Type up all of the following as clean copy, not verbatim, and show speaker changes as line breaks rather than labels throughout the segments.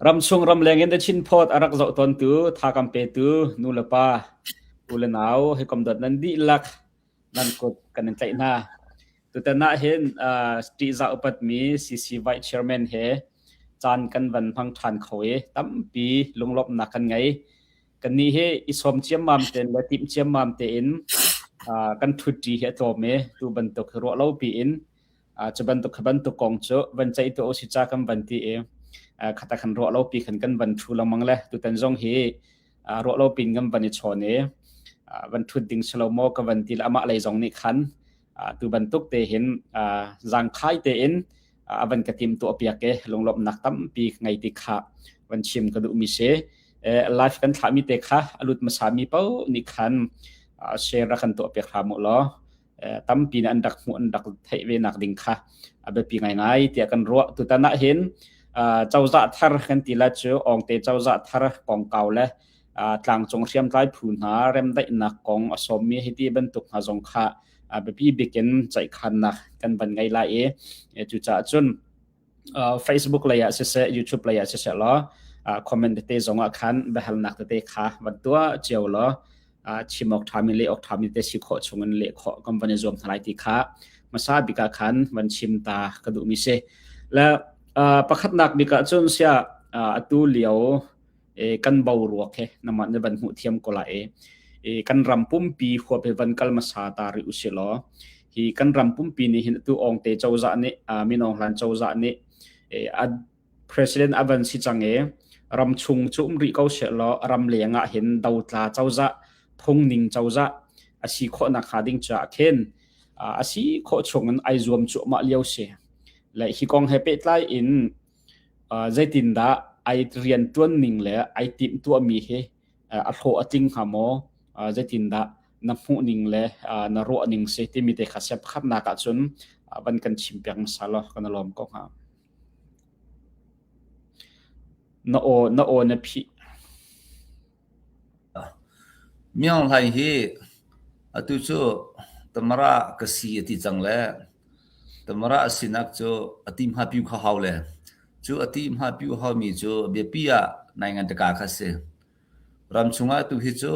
Ramchung ramleng in The Chin Post a rak zoh tawntu, tha kan petu nu le pa, u le nau, hawikom dawt nan dihlak nan kut kan in tlaih hna. Tutan ah hin uh, ṭihzah upatmi CC Vice Chairman he caan kan van hmang ṭhan kho i tampi lunglawmhnak kan ngei. Kannih hi i sawm ciammam tein le timh ciammam tein uh, kan ṭhutṭi hi a tlawm i tu bantuk hi ruah lo piin cu bantuk kha bantuk kong cu van ceih tu si ca kan van ti i khata khan ruah lo pi khan kan van thu lengmang le tutan zong hi ruah lo pin kan van i chawn i van thut ding silo maw ka van ti le amah lei zong nih khan tu bantuk te hin zangkhai te in a van ka tim tuah piak e lunglawmhnak tampi ngei ti kha van chim ka duh mi si live kan thlah mi te kha alut hmasa mi po nih khan share ra kan tuah piak hram u law tampi nih an rak hmuh an rak theih ve nak ding kha a biapi ngaingai tiah kan ruah. Tutan ah hin cozah thar kan ti la cu Awngte cozah thar kongkau le tlangcung hriamtlai phu hna remdaihnak kong a sawmmi hiti bantuk hna zong kha biapi bikin ceihkhannak kan van ngei lai i cucaah cun Facebook lei ah siseh YouTube lei ah siseh law comment tete zong ah khan biahalnak tete kha van tuah cio law chim awk ṭhami leh awk ṭhami te si khawh chung in leh khawh kan van i zuam hna lai ti kha hmasa bik ah khan van chim ta ka duhmi si. Le pakhatnak bik ah cun sia atu lio kan boruak he namah na van hmuh thiam ko lai i kan ram pumpi huap he van kal hmasa ta rih usih law hi kan ram pumpi nih hin atu Awngte cozah nih Min Aung Hlaing cozah nih a president a van si cang i ramchung cu um rih ko seh law ram leng ah hin dotla cozah phungning cozah a si khawh nak hnga ding caah khin a si khawh chung in ai zuam cuahmah lio si le hi kong he pehtlai in zeitindah ai rianṭuan ning le ai timhtuahmi hi a hlawh a tling hnga maw? Zeitindah na hmuh ning le na ruah ning si timi te kha siap khatnak ahcun van kan chimpiak hmasa law kan i lawm ko hnga. Na aw na aw na phih.
Myaung Hlaing hi atu cu Tamara ka si a ti cang le Tamara a sinak cu a ti hmapiu kha hau le cu a ti hmapiu haumi cu biapi ah nai ngan taka kha si. Ram chungah tu hi cu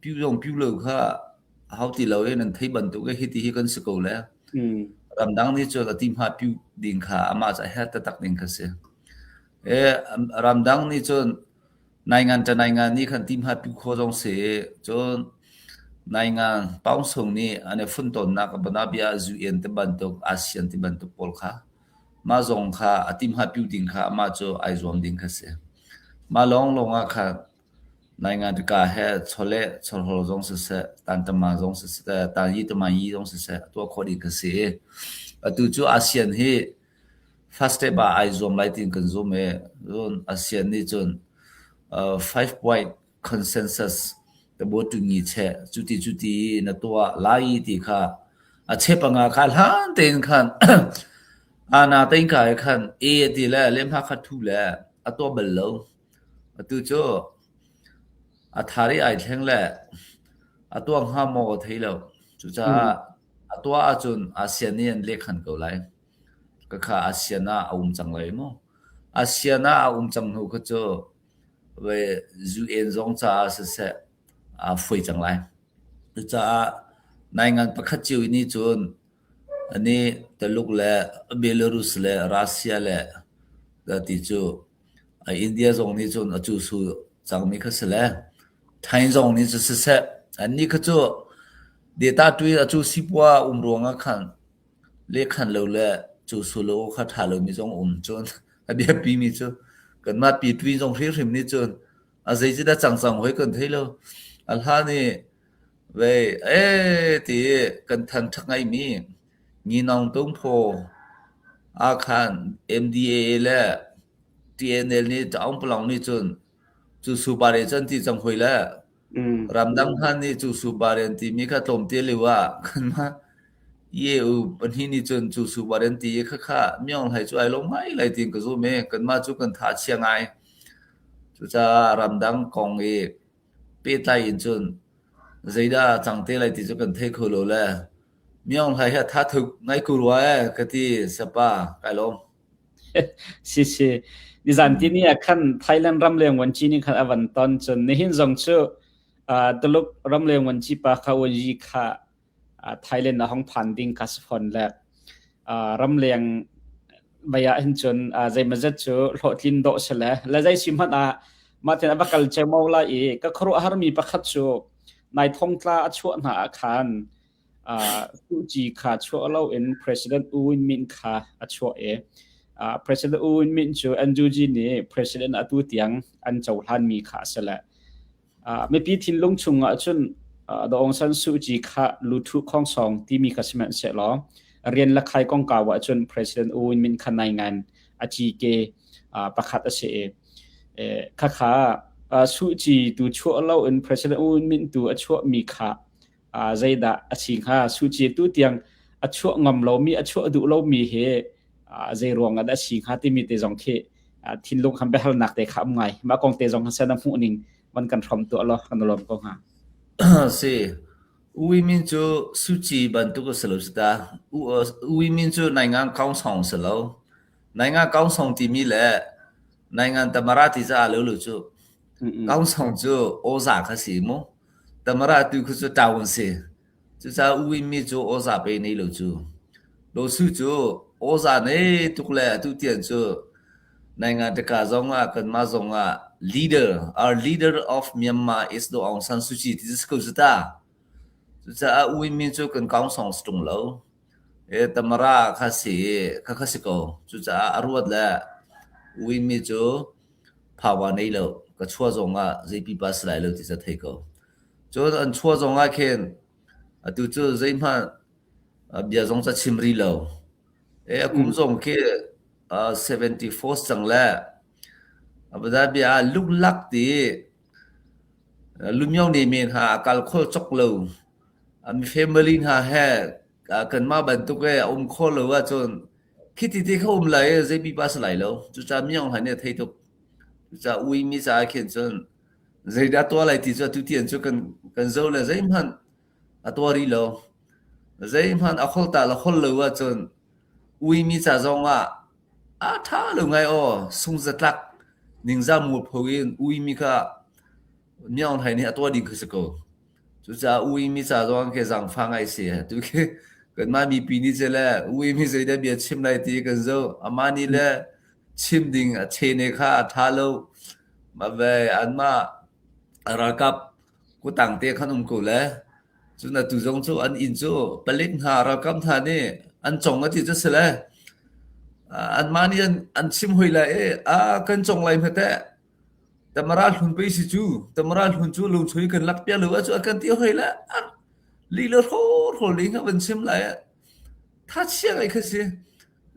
piu zong piu lo kha hau ti lo i nan thei bantuk i hiti hi kan si ko le ramdang nih cun a ti hmapiu ding kha amah ca her taktak ding kha si. E ramdang nih cun Naingan ṭa naingan nih khan timha pi kho zong si cun naingan paungsung nih an i funtonnak banabia UN ti bantuk ASEAN ti bantuk pawl kha mah zong kha a timha piu ding kha amah cu ai zuam ding kha si. Mah lawnglawng ah khan naingan tika he chawleh chawhrawl zong siseh tantama zong siseh tanyi tamayi zong siseh a tuah khawh ding kha si. Atu cu ASEAN hi First step ah ai zuam lai tiin kan zum i cun ASEAN nih cun five point consensus tabuaṭungi cheh cuti cuti na tuah lai ti kha a chep anga kha hlan tein khan ana tein ka he khan e a ti le lehhmah kha thu le a tuah bal lo. Atu cu a thar i ai thleng le a tuah hnga maw ka thei lo. Cucaah a tuah ahcun ASEAN nih an lehkhan ko lai. Khakha ASEAN ah a um cang lai maw? ASEAN ah a um cang hnu kha cu UN zong caah siseh aa fuai cang lai. Cucaah naingan pakhat cio nih cun anih Taluk le Belarus le Russia le ti cu India zong nih cun a cusu cangmi kha si le Thai zong nih cu siseh annih kha cu data tu in a cu sipua um ruangah khan Lehkhan lo le cu solo kha ṭha lomi zong um cun a biapimi cu kanmah pitui zong hrimhrim nih cun a zei cu dah cang cang hoi kan thei lo. A hlan i vei ee ti i kan than ṭha ngaimi Nginawng Tungphaw ah khan MDAA le TNL nih Taung Palong nih cun cu supare cu an ti cang hoi le Ramdang hna nih cu supare an timi kha tlawmte lio ah kanmah EU pahnih nih cun cu supare an ti i khakha Myaung Hlai cu ai lawm ngai lai tiin ka zum i kanmah cu kan tha a chia ngai. Cucaah ramdang kong i pehtlai in cun zeidah a cang te lai ti cu kan thei kho lo le Myaung Hlai hi a tha tuk ngai ko rua ee ka ti sapa kai lawm.
Si si. Nizan tini ah khan Thailand ramleng vuanci nih khan a van ton cun nihin zong cu Tuluk ramleng vuanci pa kha Wen kha Thailand a hong phan ding kha si fawn le ramleng mei ah hin cun zeimawzat cu hlawhtlin dawh si le le zei si hmanh ah mah tin a va kal ceomo lai i ka khuaruahharmi pakhat cu nai thongtla a chuah hna ah khan Suu Kyi kha chuah loin President U Win Myint kha a chuah i President U Win Myint cu NUG nih President atu tiang an cohlanmi kha a si le Mipi thinlung chungah cun Daw Aung San Suu Kyi kha luthu khongsong timi kha sihmanhsehlaw rian le khai kongkau ahcun President U Win Myint kha naingan a cike pakhat a si i khakha Suu Kyi tu chuah loin President U Win Myint tu a chuahmi kha zeidah a si hnga? Suu Kyi tu tiang a chuah ngam lomi a chuah duh lomi hi zei ruang ah dah a si hnga timi te zong khi thinlung khan biahalnak te kha um ngai. Mah kong te zong kha na hmuh ning van kan hrom tuah law kan lawm ko hnga.
Si. U Win Myint cu Suu Kyi bantuk a si lo si ta. U Win Myint cu Naingang Kaungsong si lo. Naingang Kaungsong timi le Naingan Tamara ti ca lo lo cu. Kaungsong cu awza kha si mu. Tamara tu khu cu town si. Cucaah U Win Myint cu awza pe nei lo cu. Daw Su cu awza nei tuk le atu tiang cu Naingan ṭaka zongah kanmah zongah leader, our leader of Myanmar is Daw Aung San Suu Kyi ti si ko cu ta. Cucaah U Win Myint cu kan kaungsong si ṭung lo. E Tamara kha si kha kha si ko. Cucaah a ruat le U Win Myint cu power nei lo. Ka chuah zongah zei pipa si lai lo ti cu a thei ko. Cun an chuah zongah khin atu cu zeihmanh bia zong ca chim rih lo. E a kum zong khi 74 cang le a bia ah luklak ti lumyo ne men ha a kal khol chok lo. Mi family hna he kanmah bantuk e a um kho lo ahcun khiti ti kha um lai zei pipa si lai lo. Cucaah miang hlan nih a thei tuk. Cucaah ui mi caah khin cun Zeidah tuah lai ti cu atu tiang cu kan kan zoh le zeihmanh a tuah rih lo. Zeihmanh a holh ta le holh lo ahcun uimi ca zong ah a ṭha lo ngai aw sungzatlak ningzah mualpho in uimi kha Myaung Hlaing nih a tuah ding khi si ko. Cucaah uimi ca zong khi zaangfah ngai si. Tu khi kanmah mipi nih cu le uimi zeidah bia chim lai ti kan zoh. Amah nih le chim ding a chene kha a ṭha lo. Mah ve anmah ralkap kutang te khan um ko le cun atu zong cu an inn cu palik hna ralkap hna nih an cong a ti cu si le anmah nih an, an chim hoi lai i a kan cong lai hme teh tamara hlun pei si cu tamara hlun cu lungchui kan lak pia lo a cu a kan ti hoi le li le hro hro li nga van chim lai tha chia ngai kha si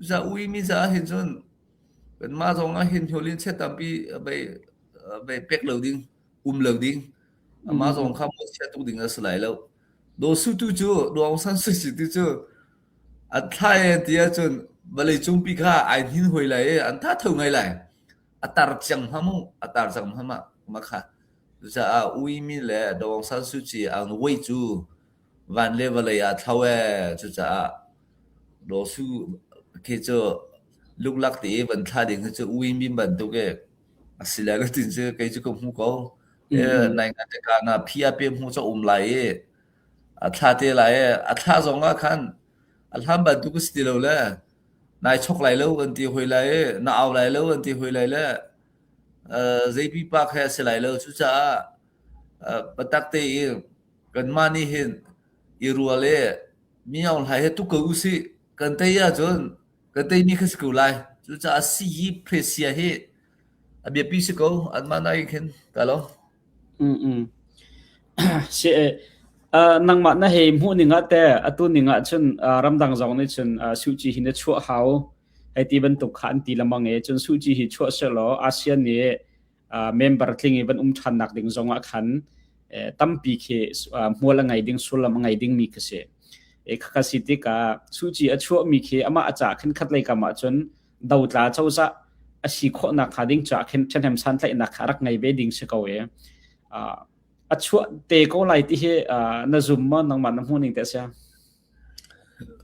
za ui mi za hin cun Kanmah zong ah hin hnulin chiat tampi bei bei pek lo ding, um lo ding. Amah zong kha mawhchiat tuk ding a si lai lo. Daw Su tu cu, Daw Aung San Suu Kyi tu cu an thlai an ti ahcun vawlei cungpi kha ai hnin hoi lai i an tha tho ngai lai. A tar ciang hma mu, a tar cang hma ma, ma kha. Cucaah Ui Min le Daw Aung San Suu Kyi an wei cu van le vawlei ah thlo ee. Cucaah Daw Su khi cu luklak te i van thla ding hi cu uimi bantuk i a si le tin cu kei cu ka hmu ko. Nai ngan te ka na phi a pe hmu cu um lai i a thla te lai i a thla zong ah khan a hlan bantuk si ti lo le nai chok lai lo an ti hoi lai i na au lai lo an ti hoi lai le zei pipa khe a si lai lo cucaah biatak te i kanmah nih hin i rual i mi Aung Hlaing he tuk ko usih kan tei ahcun kan teimi kha si ko lai. Cucaah sii presia hi a biapi si ko anmah nakin khin ka lo.
Mm Si uh, nangmah na hei hmuh ning ah te atu ning ah cun uh, ramdang zong nih cun uh, Suu Kyi hi na chuah hau hei ti bantuk kha an ti lamang e cun Suu Kyi hi chuah selaw ASEAN nih member tling i van um ṭhannak ding zongah khan tampi khi hmual a ngei ding sullam a ngei dingmi khi si. E khakha si tikah Suu Kyi a chuahmi khi amah a cah khin khat lei kam ahcun dotla cozah a si khawhnak hnga ding caah khin ṭhahnem santlaihnak kha a rak ngei ve ding si ko e. A chuah te ko lai ti hi na zum maw nangmah na hmuh ning te sia?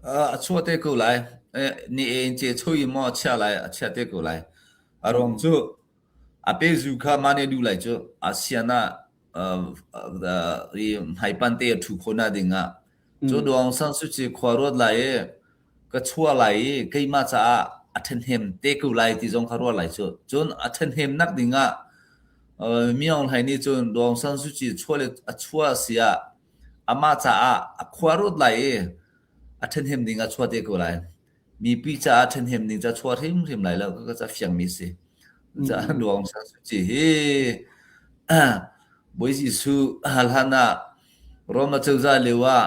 A chuah te ko lai. Ni en ce chui maw a chia lai a chia te ko lai. A ruang cu a pezu kha mah nih a duh lai cu ASEAN ah hmaipan te a ṭhu khawh nak ding ah cu Daw Aung San Suu Kyi khua ruat lai i ka chuah lai i keimah caah a ṭhahnem te ko lai ti zong kha ruah lai cu. Cun a ṭhahnemnak ding ah Mi Aung Hlaing nih cun Daw Aung San Suu Kyi chuah le a chuah si ah amah caah a khua ruat lai i a ṭhahnem ding ah chuah te ko lai. Mipi caah ṭhahnem ding ca chuah hrimhrim lai lo ka ca fiangmi si. Caah Daw Aung San Suu Kyi hi Bawi Jesuh hlan ah Rome acozah lio ah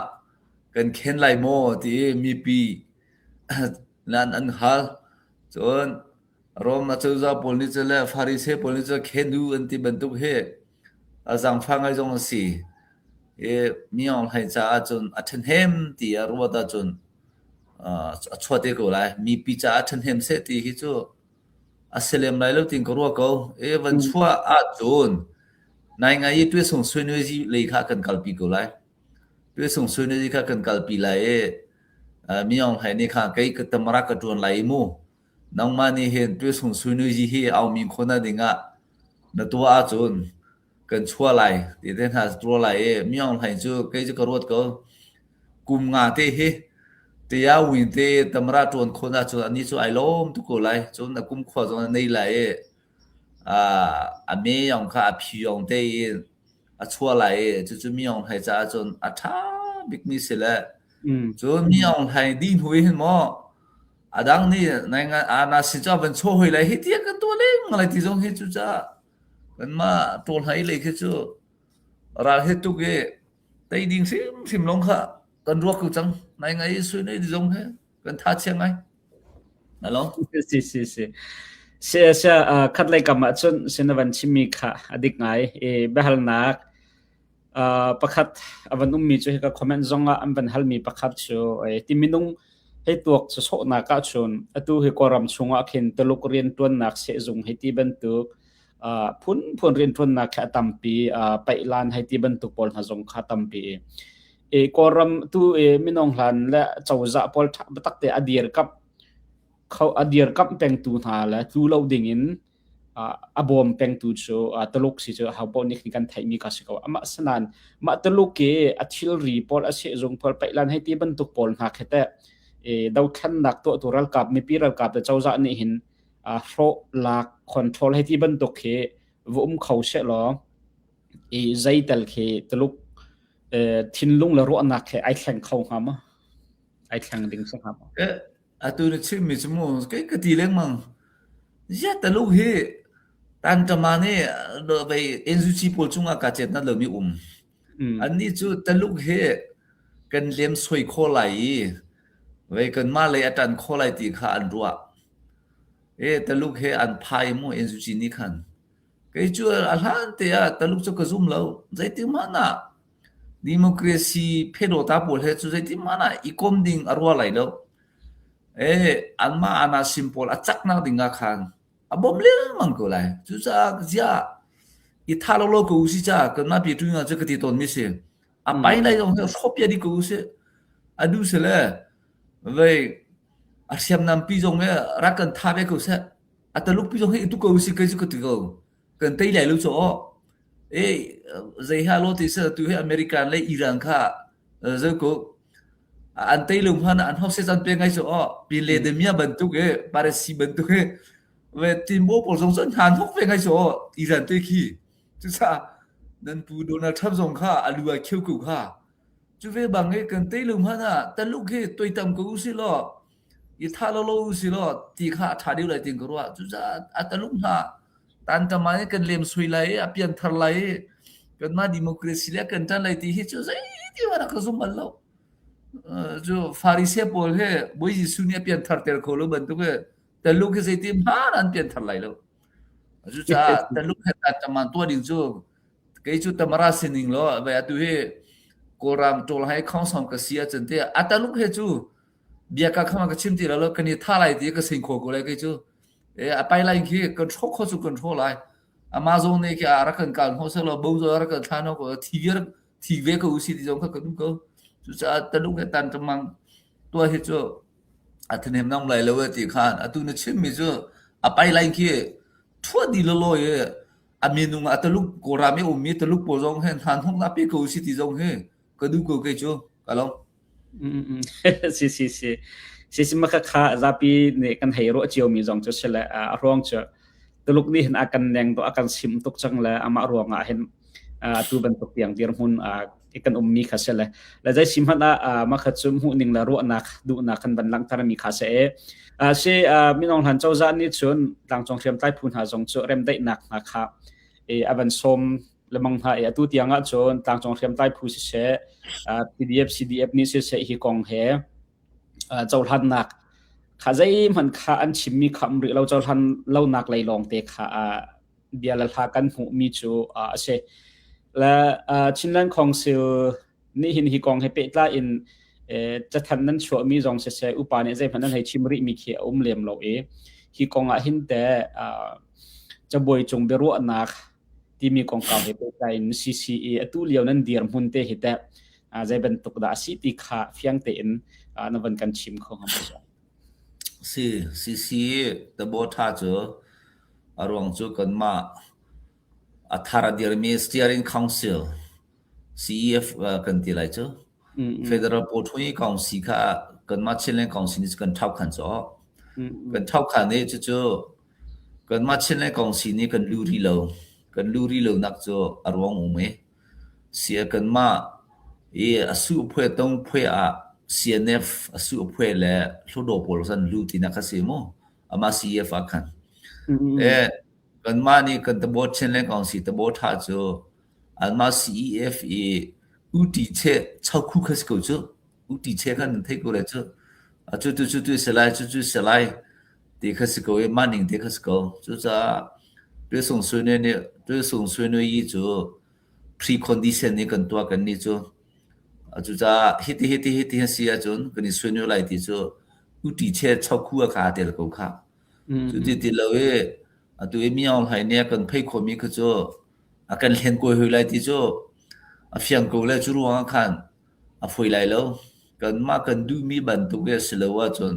kan khen lai maw ti i mipi nan an hal. Cun Rome acozah pawl nih cun le Pharisee pawl nih cun khen u an ti bantuk hi a zaangfah ngai zong a si. I mi Aung Hlaing caah cun a ṭhahnem ti a ruat ahcun a chuah te ko lai. Mipi caah ṭhahnem seh ti hi cu a si lem lai lo tiin ka ruah ko. I van chuah ahcun naingai i tuisung suinuizi lei kha kan kalpi ko lai. Tuisung suinuizi kha kan kalpi lai i mi Aung Hlaing nih kha kei ka tamara ka ṭuan lai i mu. Nangmah nih hin tuisung suinuizi hi aumi khawhnak dingah na tuah ahcun kan chuah lai ti te hna tuah lai i Mi Aung Hlaing cu kei cu ka ruat ko. Kum nga te hi Tia Win te tamara ṭuan khawh ahcun anih cu ai lawm tuk ko lai. Cun a kum khua zong a nei lai i a me yong kha a phi yong te in a chuah lai i cucu Mi Aung Hlaing caah cun a ṭha bikmi si le cun Mi Aung Hlaing dih hnu hin maw a dang nih nai na sin cu a van chuah hoi lai hi tiah kan tuah lengmang lai ti zong hi cucaah kanmah ṭawl hlai lei khi cu ral he tuk i tei ding hrimhrim lawng kha kan ruak ko cang nai ngai sui nei ti zong he kan tha chia ngai Hello
si si si si si khat lei kam ah cun sin van chimmi kha a dik ngai i biahalnak pakhat a van ummi cu hika comment zong ah an van halmi pakhat cu ti minung hei tuak sawsawhnak ahcun atu hi Kawlram chungah khin Tuluk rianṭuannak sehzung hei ti bantuk phunphun rianṭuannak khi a tampi paihlan hei ti bantuk pawl hna zong kha tampi i Kawlram tu i minung hlan le cozah pawl ṭha biatak te a dirkamh kho a dirkamh pengtu hna le tlu lo dingin a bawm pengtu cu Tuluk si cu ho paoh nih kan theihmi kha si ko. Amah sinain mah Tuluk i a thilri pawl a sehzung pawl paihlan hei ti bantuk pawl hna khi teh dothlennak tuahtu ralkap mipi ralkap le cozah nih hin hrawh lak control hei ti bantuk khi va um kho seh law i zeitel khi Tuluk thinlung le ruahnak khi ai thleng kho hnga maw? Ai thleng ding si hnga maw?
Atu na chimmi cu mu kei ka ti lengmang. Ziah Taluk hi tantama nih vei NUG pawl cungah kaa cet nat lomi um. Annih cu Taluk hi kan lemsoi khawh lai i vei kanmah lei a ṭan khawh lai ti kha an ruah. E Taluk he an phai mu NUG nih khan. Kei cu a hlan te ah Taluk cu ka zum lo. Zeitik hmanh ah Democracy phedawta pawl he cu zeitihmanh ah i kom ding a rua lai lo. Eh, anmah anasim pawl a caknak ding ah khan a bawm lengmang ko lai. Cucaah ziah i tha lo lo ko usi ca kanmah pi tu cu ka ti tawn mi si. A pai lai zong hi hrawp ya di ko usi. A du se le vei a hriamnam pi zong he rak kan tha ve ko seh. A taluk pi zong hi itu ko usi kai cu ka ti ko. Kan tei lai lo cu aw. E zei ha lo ti se tu hi American le Iran kha zo ko an tei lo hman an hose chan pe ngai chu o pi le de mia bantuk e parasi bantuk e ve timbo pawl zong cun han hok ve ngai chu o Iran te khi chu sa nan pu Donald Trump zong kha alu a kheu ku kha chu ve bang e kan tei lo hman ah taluk he toitam ko si lo i tha lo lo si lo ti kha a tha deuh lai tin ka ruah cu ca a taluk hna tan tama i kan lem sui lai i a pian thar lai i kanmah democracy le kan ṭan lai ti hi cu zeiti hmanh ah ka zum bal lo cu Pharisee pawl he Bawi Jesuh nih a pian thar ter kho lo bantuk he taluk hi zeiti hmanh an pian thar lai lo cucaah taluk he tan taman tuah ding cu kei cu tamara sining lo vai atu hi kawlram ṭawl hai khongsong ka si ahcun te a taluk he cu bia ka khama ka chim ti lo kan i tha lai ti ka sing kho ko lai kei cu e a pai lai khi kan hrawk kho cu kan hraw lai Amazon ne khi a rak kan kal hno selo bo zo rak kan thla no ko thi viar thi ve ko usi ti zong kha ka duh ko cucaah taluk he tan ṭamang tuah hi cu. A thahnem nang lai lo e ti khan atu na chimmi cu a pai lai khi ṭhuah dih lawlaw i a minung a Taluk Kawlram i ummi Taluk pawl zong hin hna hnok na pe ko si ti zong hi ka duh ko kei cu ka lo.
Si si si. Si si maka kha zapi nih kan hei ruah cio mi zong cu si le a ruang cu Tuluk nih hin a kan neng do a kan sim tuk cang le amah ruang ah hin atu bantuk tiang dirhmun kan ummi kha si le le zei si hmanh ah mah kha cu hmuhning le ruahnak duhnak kan van langhter mi kha si e si minong hlan cozah nih cun tlangcung hriamtlai phu hna zong cu remdaihnak hna kha a van sawm lemang hna i atu tiang ah cun tlangcung hriamtlai phu siseh PDF CDF nih siseh hi kong he cohlannak kha zeihmanh kha an chimmi kha um rih lo cohlan lonak lei lawng te kha bia le hla kan hmuhmi cu a si. Le Chinland Council nih hin hi kong he pehtlai in cathanh nan chuahmi zong siseh upa nih zeihmanh nan hei chim rihmi khi a um lem lo i hi kong ah hin te cabuai cung biaruahnak timi kongkau he pehtlai in CCE atu lio nan dirhmun te hi teh zei bantuk dah a si ti kha fiang tein na van kan chim kho hnga maw?
Si, CC Tabawtha cu a ruang cu kanmah a thar a dirmi Steering Council CEF kan ti lai cu. Federal Pawṭhui Council kha kanmah Chinland Council nih kan ṭhaukhan cu. Kan ṭhaukhan i cucu kanmah Chinland Council nih kan lu rih lo. Kan lu rih lonak cu a ruang um i Sia kanmah i a su phuai tong phuai ah CNF a su phuai le Hluttaw pawl khan lu tinak a si mu. Amah CEF ah khan. E kanmah nih kan tabo Chinland Council tabo ṭha cu anmah CEF i uti che chokhu kha si ko cu. Uti che khan nan theih ko lai cu. A cu tu cu tu si lai cu cu si lai ti kha si ko i mah ning te kha si ko. Cucaah tuisung sui nih tuisung sui yi cu precondition nih kan tuah kan nih cu. Cucaah hiti hiti hiti a si ahcun kan i suinu lai ti cu uti che chokhu a kha tel ko kha. Cu ti ti lo i atu i mi Aung Hlaing nih a kan phei khomi kha cu a kan hlen kawi hoi lai ti cu a fiang ko le cu ruang ah khan a fawi lai lo. Kanmah kan duhmi bantuk i a si lo ahcun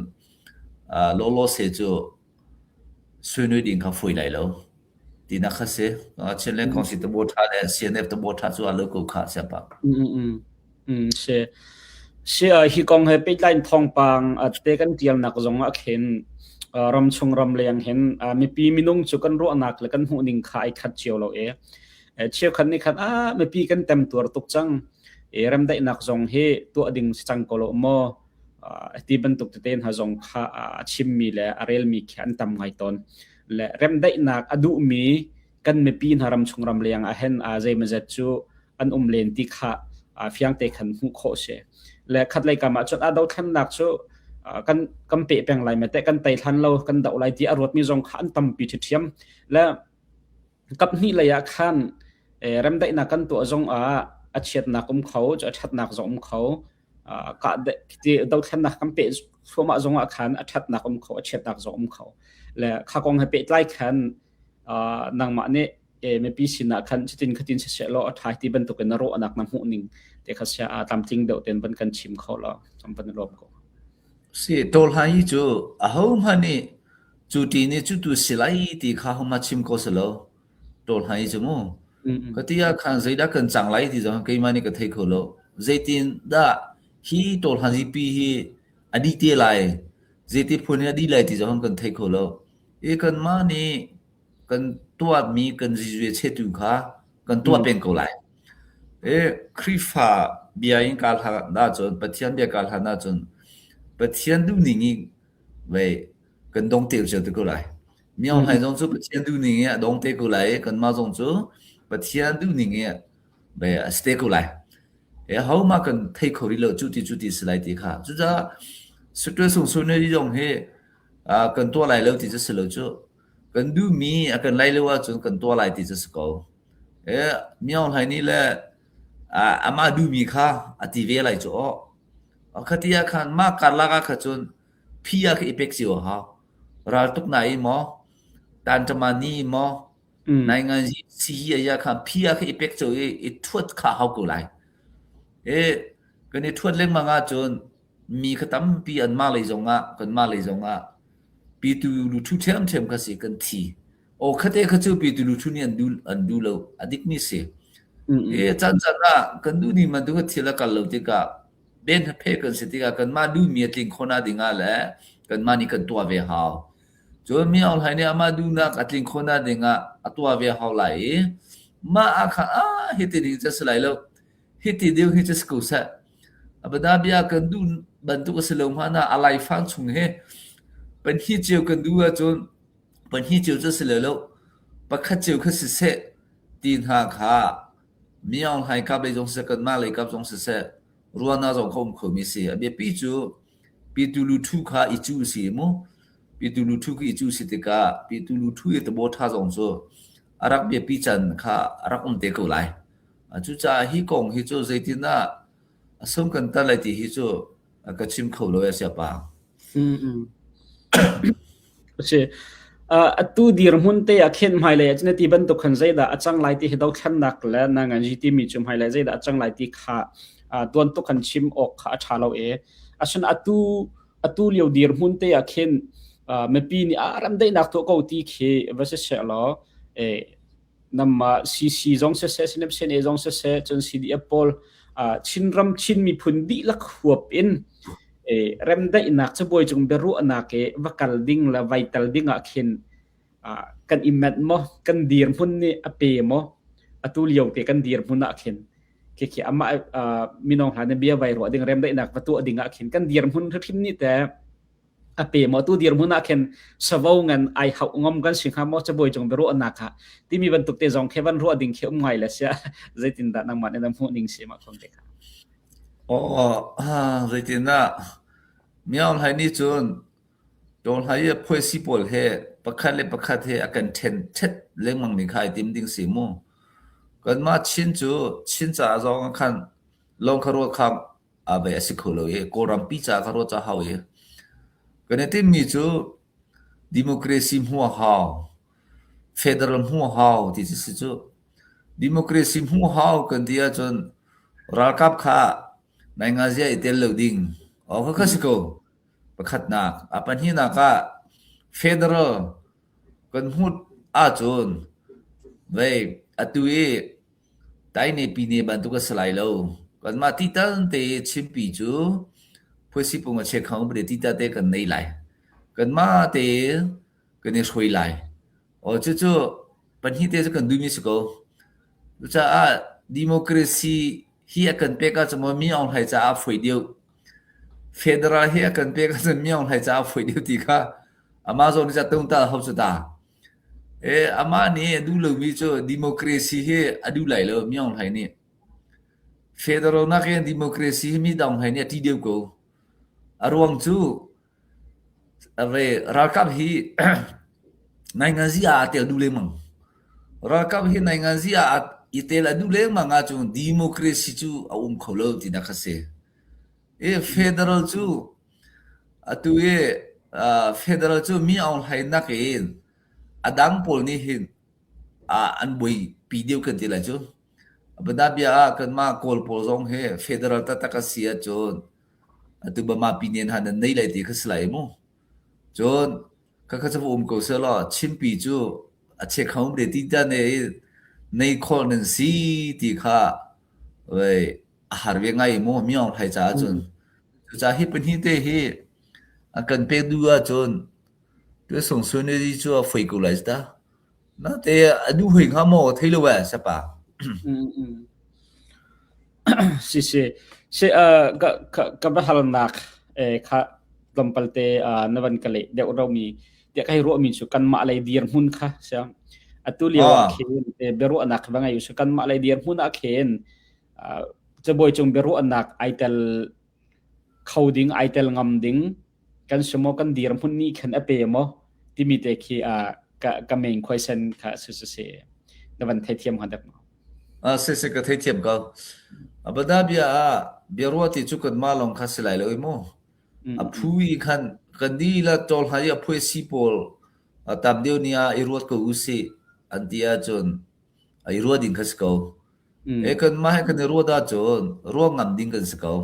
lawlaw se cu suinui ding kha fawi lai lo tinak kha si. Chinland Council tabo ṭha le CNF tabo ṭha cu a lo ko kha siapa.
Si. Si hi kong he pehtlai in thawngpang te kan ṭialnak zong ah khin ramchung ramleng hin mipi minung cu kan ruahnak le kan hmuhning kha ai khat cio lo i cheukhat nih khan ah mipi kan temtuar tuk cang i remdaihnak zong hi tuah ding si cang ko lo maw ti bantuk tete hna zong kha a chimmi le a relmi khi an tam ngai tawn le remdaihnak a duhmi kan mipi hna ramchung ramleng ah hin zeimawzat cu an um len ti kha fiang te khan hmuh khawh si le khatlei kam ah cun a dothlennak cu kan kan pe peng lai me te kan tei hlan lo kan do lai ti a ruatmi zong kha an tampi ṭhiṭhiam le kap hnih lei ah khan remdaihnak kan tuah zong ah a chiatnak um kho cu a ṭhatnak zong um kho ka dothlennak kan peh thluahmah zong ah khan a ṭhatnak um kho a chiatnak zong um kho le kha kong he pehtlai khan nangmah nih mipi sinah khan cutin khatin siseh law a ṭha ti bantukin na ruahnak na hmuh ning te kha sia tlamtling deuh ten van kan chim kho law kan van lawm ko.
Si tawlhai hi cu ahohmanh nih cu ti nih cu tu si lai ti kha hohmanh chim ko si lo. Tawlhai cu mu. Ka ti ah khan zeidah kan cang lai ti zong keimah nih ka thei kho lo. Zeitin dah hi tawlhan pi hi a dih te lai, zeiti phun in a dih lai ti zong kan thei kho lo. I kanmah nih kan tuahmi kan zizue chetu kha kan tuah peng ko lai. I Khrihfa bia in kaa hlan ahcun, Pathian bia kaa hlan ahcun, Pathian duhning i vei kan dong te cio te ko lai. Mi Aung Hlaing zong cu Pathian duhning i a dong te ko lai i kanmah zong cu Pathian duhning i vei a si te ko lai. E ho mah kan thei kho rih lo cu ti cu ti si lai ti kha. Cucaah Sutwe Sung Sun zong hi kan tuah lai lo ti cu si lo cu. Kan duhmi a kan lai lo ahcun kan tuah lai ti cu si ko. E Mi Aung Hlaing nih le amah duhmi kha a ti ve lai cu aw. Khati ah khan mah karlak ah kha cun phi ah kha i pek cio a hau. Raltuk na i maw, tanṭamani maw, nainganzi sihi aya kha phi ah kha i pek cio i i ṭhuat kha hau ko lai. E kan i ṭhuat lengmang ahcun Mi kha tampi anmah lei zongah kanmah lei zongah pitu luthu ṭhiamṭhiam kha si kan thi. Aw khate kha cu pitu luthu nih an duh an duh lo a dikmi si. E caan caan ah kan duh ning bantuk thil a kal lo tikah ben phe kan si tikah kanmah duhmi a tling khawhnak dingah le kanmah nih kan tuah ve hau. Cun mi Aung Hlaing nih amah duhnak a tlin khawhnak dingah a tuah ve hau lai i mah ah khan ah hiti ding cu a si lai lo. Hiti ding hi cu si ko seh. A bia kan duh bantuk a si lo hmanh ah a laifang chung hi pahnih cio kan duh ahcun pahnih cio cu a si lai lo. Pakhat cio kha siseh ti hna kha mi Aung Hlaing kap lei zong siseh kanmah lei kap zong siseh ruahnak zong kha um khomi a si. A biapi cu Pitu luthu kha i cu a si mu. Pitu luthu khi i cu si tikah pitu luthu i tabo ṭha zong cu a rak biapi can kha a rak um te ko lai. Cucaah hi kong hi cu zeitindah a sung kan tar lai ti hi cu ka chim kho lo ya siapa.
Mm. Si. Atu dirhmun te ah khin hmailei ah cun ti bantuk khan zeidah a cang lai ti hi dothlennak le na ngan timi cu hmailei zeidah a cang lai ti kha tuan tuk kan chim awk kha a ṭha lo e. Asun atu atu lio dirhmun te ah khin mipi nih a ram daihnak tuah ko ti khi va si seh law namma CC zong siseh SNP zong siseh cun CDF pawl Chinram Chin miphun dihlak huap in remdaihnak cabuai cung biaruahnak i va kal ding le vai tal ding ah khin kan i menh maw kan dirhmun nih a pe maw atu lio te kan dirhmun ah khin khi amah minong hla na bia vai ruah ding remdaihnak va tuah ding ah khin kan dirhmun hrimhrim nih te a pe maw tu dirhmun ah khin savo ngan ai hauh ngom kan si hnga maw cabuai cung biaruahnak ah timi bantuk te zong khi van ruah ding khi um ngai le sia zeitindah nangmah nih na hmuh ning si mah khom te kha
Oh, zeitindah Miao Hlai nih cun Tawl Hlai i phuaisi pawl he pakhat le pakhat he a kan ṭhen ṭhet lengmang mi kha ai tim ding si mu. Kanmah Chin cu Chin caah zong ah khan lawng kha ruah kha vei a si kho lo i Kawlrampi caah ka ruah ca hau i kan i timmi cu democracy hmuh a hau, federal hmuh a hau ti cu si cu. Democracy hmuh hau kan ti ahcun ralkap kha naingazia i tel lo ding. Aw kha kha si ko. Pakhatnak. A pahnihnak ah federal kan hmuh ahcun vei atu i Tainepine bantuk a si lai lo. Kanmah tital te Chinpi cu phuasipung a chekhang pade tita te kan nei lai. Kanmah te kan i hruai lai. Aw cucu pahnih te cu kan duhmi si ko. Cucaah democracy hi a kan pek ahcun maw mi Aung Hlai caah a fawi deuh. Federal hi a kan pek ahcun mi Aung Hlai caah a fawi deuh ti kha amah zawn nih tung ta ho cu ta. E, amah nih a duh lomi cu democracy hi a duh lai lo Myaung Hlaing nih. Federal nakin democracy hi mi Aung Hlaing nih a ṭih deuh ko. A ruang cu ralkap hi nainganzi ah aa tel duh lengmang. Ralkap hi nainganzi ah i tel a duh lengmang ahcun democracy cu a um kho lo tinak a si. E, federal cu Atu i federal cu mi Aung Hlaing nakin a dang pawl nih hin an buaipi deuh kan ti lai cu. Bianabia ah kanmah Kawl pawl zong hi federal taktak a si ahcun atu Bama Pinen han nan nei lai ti kha si lai mu. Cun khakha cu va um ko sehlaw Chinpi cu a chekhom te ti ta ne i nei khawh nan si ti kha vei a har ve ngai mu mi Aung Hlaing caah cun. Cucaah hi pahnih te hi a kan pek duh ahcun tuasung suniri cu a foi ko lai ta. Nate a duh hoi hnga maw thei lo eh sapa.
Si si si ka ka ka va halnak eh kha tlawmpal te na van ka leh deuh romi tiah kai ruahmi cu kanmah lei dirhmun kha sia atu lio ah khin biaruahnak va ngei u kanmah lei dirhmun ah khin cabuai cung biaruahnak ai tel kho ding ai tel ngam ding kan si maw kan dirhmun nih khan a pe maw timi te khi ka ka main question kha su su si na van theithiam hnga dek maw
Ah si si ka theithiam ko. Abada bia ah biaruah ti cu kanmah lawng kha si lai lo i mu. A phu i khan kan dih la tol hna i a phuai si pawl tam deuh ni ah i ruat ko u sih an ti ahcun i ruah ding kha si ko. E kanmah he kan i ruat ahcun ruah ngam ding kan si ko.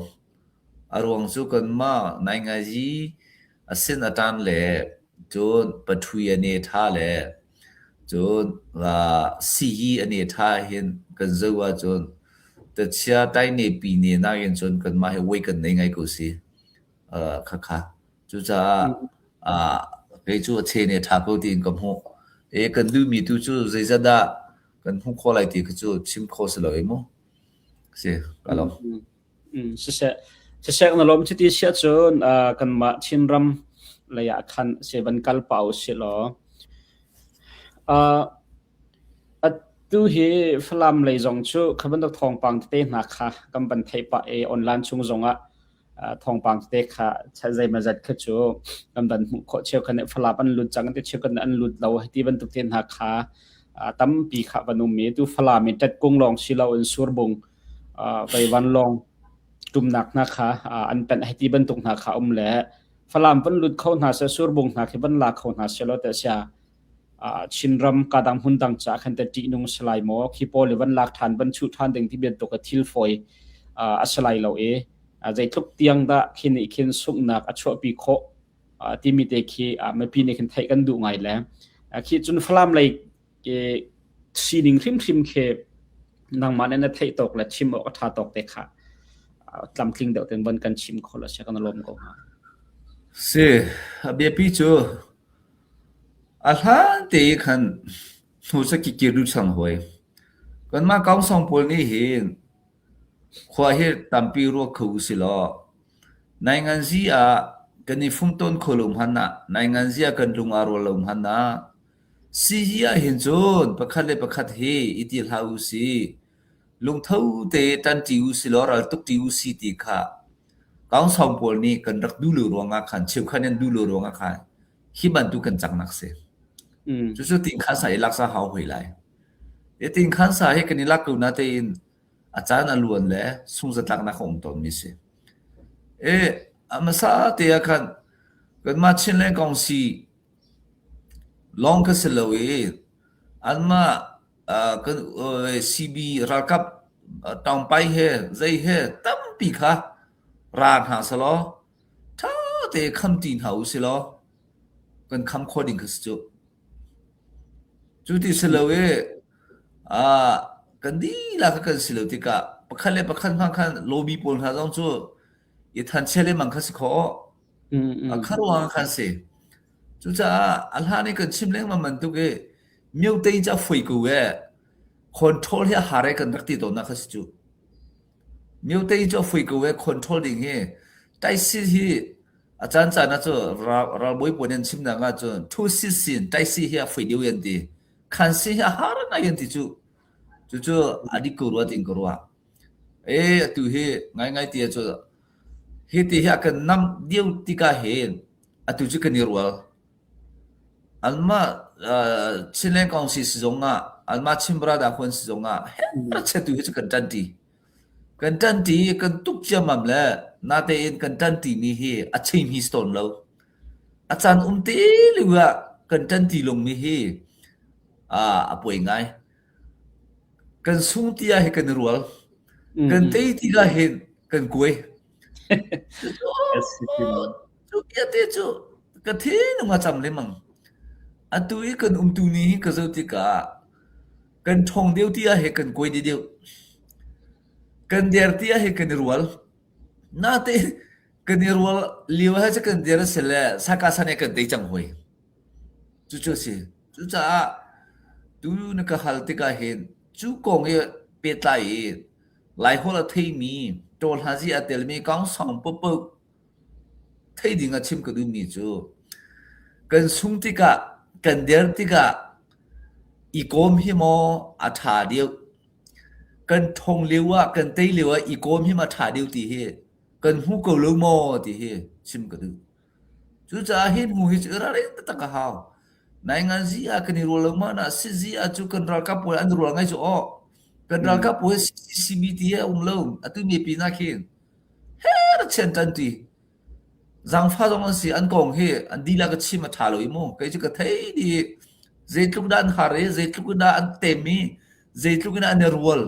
A ruang cu kanmah naingazi a sin a ṭan le cun pathui a ne ṭha le cun sii a ne ṭha hin kan zoh ahcun tachia taine pine nakin cun kanmah hi uai kan nei ngai ko si. Khakha. Cucaah kei cu a che nih a ṭha ko tiin ka hmuh. E kan duhmi tu cu zeizat dah kan hmuh khawh lai ti kha cu chim khawh si lo i mu. Si, ka lawm.
Siseh, siseh na lawm cuti siah cun kanmah Chinram lei ah khan se van kal pah usih law. Atu hi Falam lei zong cu kha bantuk thawngpang tete hna kha kan van theih pah i online chung zongah thawngpang tete kha zeimawzat kha cu kan van hmuh khawh. Cheukhat nih Falam an lut cang ti cheukhat nih an lut lo ti bantuk te hna kha tampi kha van um i tu Falam i ṭetkung lawng si loin surbung vei vanlawng ṭumnak hna kha an penh hei ti bantuk hna kha um le Falam van lut kho hna seh surbung hna khi van la kho hna seh law teh sia Chinram kadang hmun dang ca khan te ṭihnung si lai maw khi pawl i van lak ṭhan van chuh ṭhan ding ti bantuk a thil fawi a si lai lo i zeitluk tiang dah khi nih khin sunghnak a chuahpi khawh timi te khi mipi nih khin theih kan duh ngai le khi cun Falam lei sining hrimhrim khi nangmah nih na theih tawk le chim awk a ṭha tawk te kha tlamtling deuh ten von kan chim kho la sia kan lawm ko hnga.
Si, a biapi cu a hlan te i khan hnu cu kikir du chang hawi. Kanmah kaungsong pawl nih hin khua hi tampi ruak kho usih law nainganzi ah kan i fumtawn kho lo hmanh ah nainganzi ah kan lung aa rual lo hmanh ah Sihi ahhin cun pakhat le pakhat hi i ti hlah usih. Lungtho te ṭanṭi usilaw ral tukṭi usih ti kha Kaungsawng pawl nih kan rak duh lo ruangah khan cheukhat nih an duh lo ruangah khan hi bantuk kan cangnak si. Cucu tingkhan sa i lak sa hau hoi lai. Hi tingkhan sa hi kan i lak ko natein a caan a luan le sungzatlaknak a um tawnmi si. E, a hmasa te ah khan kanmah Chinland Kongsi Lawng ka si lo i anmah kan CB ralkap ṭangpai he zei he tampi kha ra hna sehlaw ṭha tein khamṭi hna usihlaw kan kham khawh ding kha si cuh. Cu ti si lo i kan dihlak kha kan si lo tikah pakhat le pakhat hmanh khan lobby pawl hna zong cu i thanchia lengmang kha si khawh. A kha ruangah khan si. Cucaah a hlan i kan chim lengmang bantuk i myote cu a foi ko ee. Control hi a har ee kan rak ti tawnnak kha si cu. Myote cu a foi ko ee control ding hi. Taisi hi a caan caan ah cu ralbawi pawl nih an chimnak ah cun thu si sin taisi hi a foi deuh an ti. Khan si hi a har ngai an ti cu. Cucu a dik ko rua tiin ka ruah. Ee atu hi ngaingai ti ahcun hiti hi a kan nam deuh tikah hin atu cu kan i rual. Anmah Chinland Council si zongah anmah Chin Brotherhood si zongah herchet tu hi cu kan ṭanṭi. Kan ṭanṭi i kan tuk ciammam le natein kan ṭanṭimi hi a chimhi si tawn lo. A caan um te lio ah kan ṭanṭi lungmi hi a puai ngai. Kan sung ti ah hi kan i rual. Kan tei ti ah hin kan kuai. Cu vialte cu ka thinlung a cam lengmang. Atu i kan umtu ni hi ka zoh tikah kan ṭhawng deuh ti ah hi kan kuai dih deuh. Kan der ti ah hi kan i rual. Natein kan i rual lio ah cun kan der a si le saka san he kan tei cang hoi. Cucu a si. Cucaah tu na ka hal tikah hin cu kong i pehtlai i Laiholh a theimi, ṭawlhazi aa telmi kaungsang paohpaoh theih ding ah chim ka duhmi cu kan sung tikah, kan der tikah i kawm hi maw a ṭha deuh, kan ṭhawng lio ah, kan tei lio ah i kawm hi maw a ṭha deuh ti hi kan hmu ko lo maw ti hi chim ka duh. Cucaah hi hnu hi cu i ralrin taktak a hau. Nainganzi ah kan i rual lo ma na sizi ah cu kan ralkap pawl an rual ngai cu aw. Kan ralkap pawl CCBT he a um lo. Atu mipi na khin he ra chian tan ti. Zangfa zong an si an kong hi an dihlak ka chim a tha lo i mu. Kei cu ka thei di zeitluk dah an har i zeitluk dah an tem i zeitluk in an i rual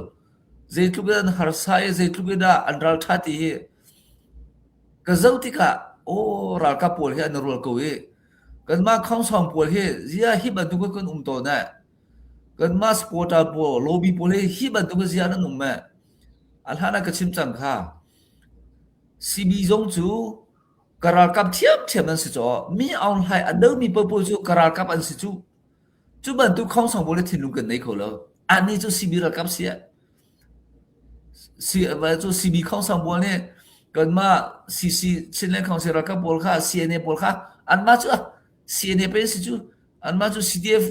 zeitluk in an harsa i zeitluk in dah an raltha ti hi. Ka zoh tikah aw ralkap pawl hi an i rual ko i kanmah khongsawng pawl hi ziah hi bantuk in kan um tawn eh. Kanmah supporter pawl, lobby pawl hi hi bantuk in ziah nan um eh. A hlan ah ka chim cang kha. CB zong cu ka ralkap ṭhiamṭhiam an si caw. Mi Aung Hlaing a domi paohpaoh cu ka ralkap an si cu. Cu bantuk khongsawng pawl hi thinlung kan nei kho lo. Annih cu CB ralkap si eh. Cu CB khongsawng pawl nih kanmah CC Chinland Council ralkap pawl kha CNA pawl kha anmah cu CNA pe si cu anmah cu CDF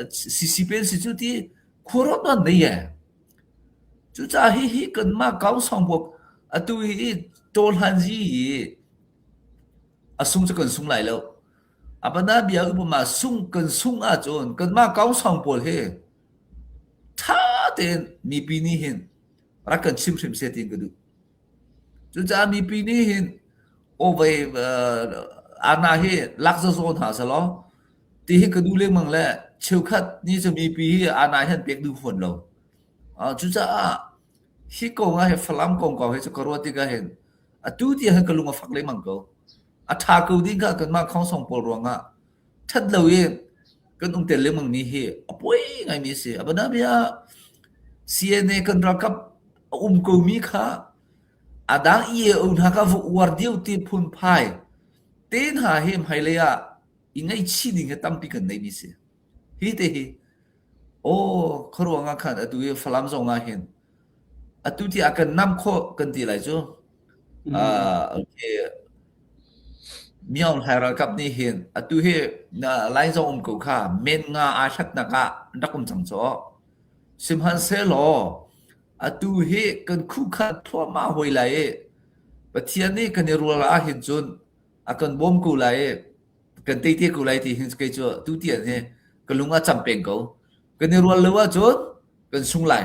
CC pe si cu ti khuaruat nan nei eh. Cucaah hihi kanmah kaungsawng pawl atu hi tawhlanzi hi a sung cu kan sung lai lo. Apana bia upama sung kan sung ahcun kanmah kaungsawng pawl hi ṭha tein mipi nih hin rak kan chim hrim seh tiin ka duh. Cucaah mipi nih hin aw vei ana hi lak zazaw hna selaw ti hi ka duh lengmang le cheukhat nih cu mipi hi ana hi an pek duh fawn lo. Cucaah hi kong ah hi Falam kongkau hi cu ka ruah tikah hin atu tiang hin ka lung a fak lengmang ko. A ṭha ko ding kha kanmah khongsong pawl ruangah ṭhat lo in kan um tel lengmang mi hi a poi ngaimi a si. A bianabia CNA kan ralkap a um komi kha a dang EAO hna kha va uar deuh ti phunphai te hna hi hmailei ah i ngaihchih ding hi tampi kan neimi si. Hi te hi aw khuaruang ah khan atu hi Falam zong ah hin atu ti a kan nam khawh kan ti lai cu. Uh, okay. Myaung Hlai ralkap nih hin atu hi line zong um ko kha men nga aa hlatnak ah an rak um cang caw. Sihmanhsehlaw atu hi kan khukhat thluahmah hoi lai i Pathian nih kan i rual ahhin cun a kan bawm ko lai i kan tei te ko lai ti hin kei cu tu tiang hi ka lung a cam peng ko. Kan i rual lo ahcun kan sung lai.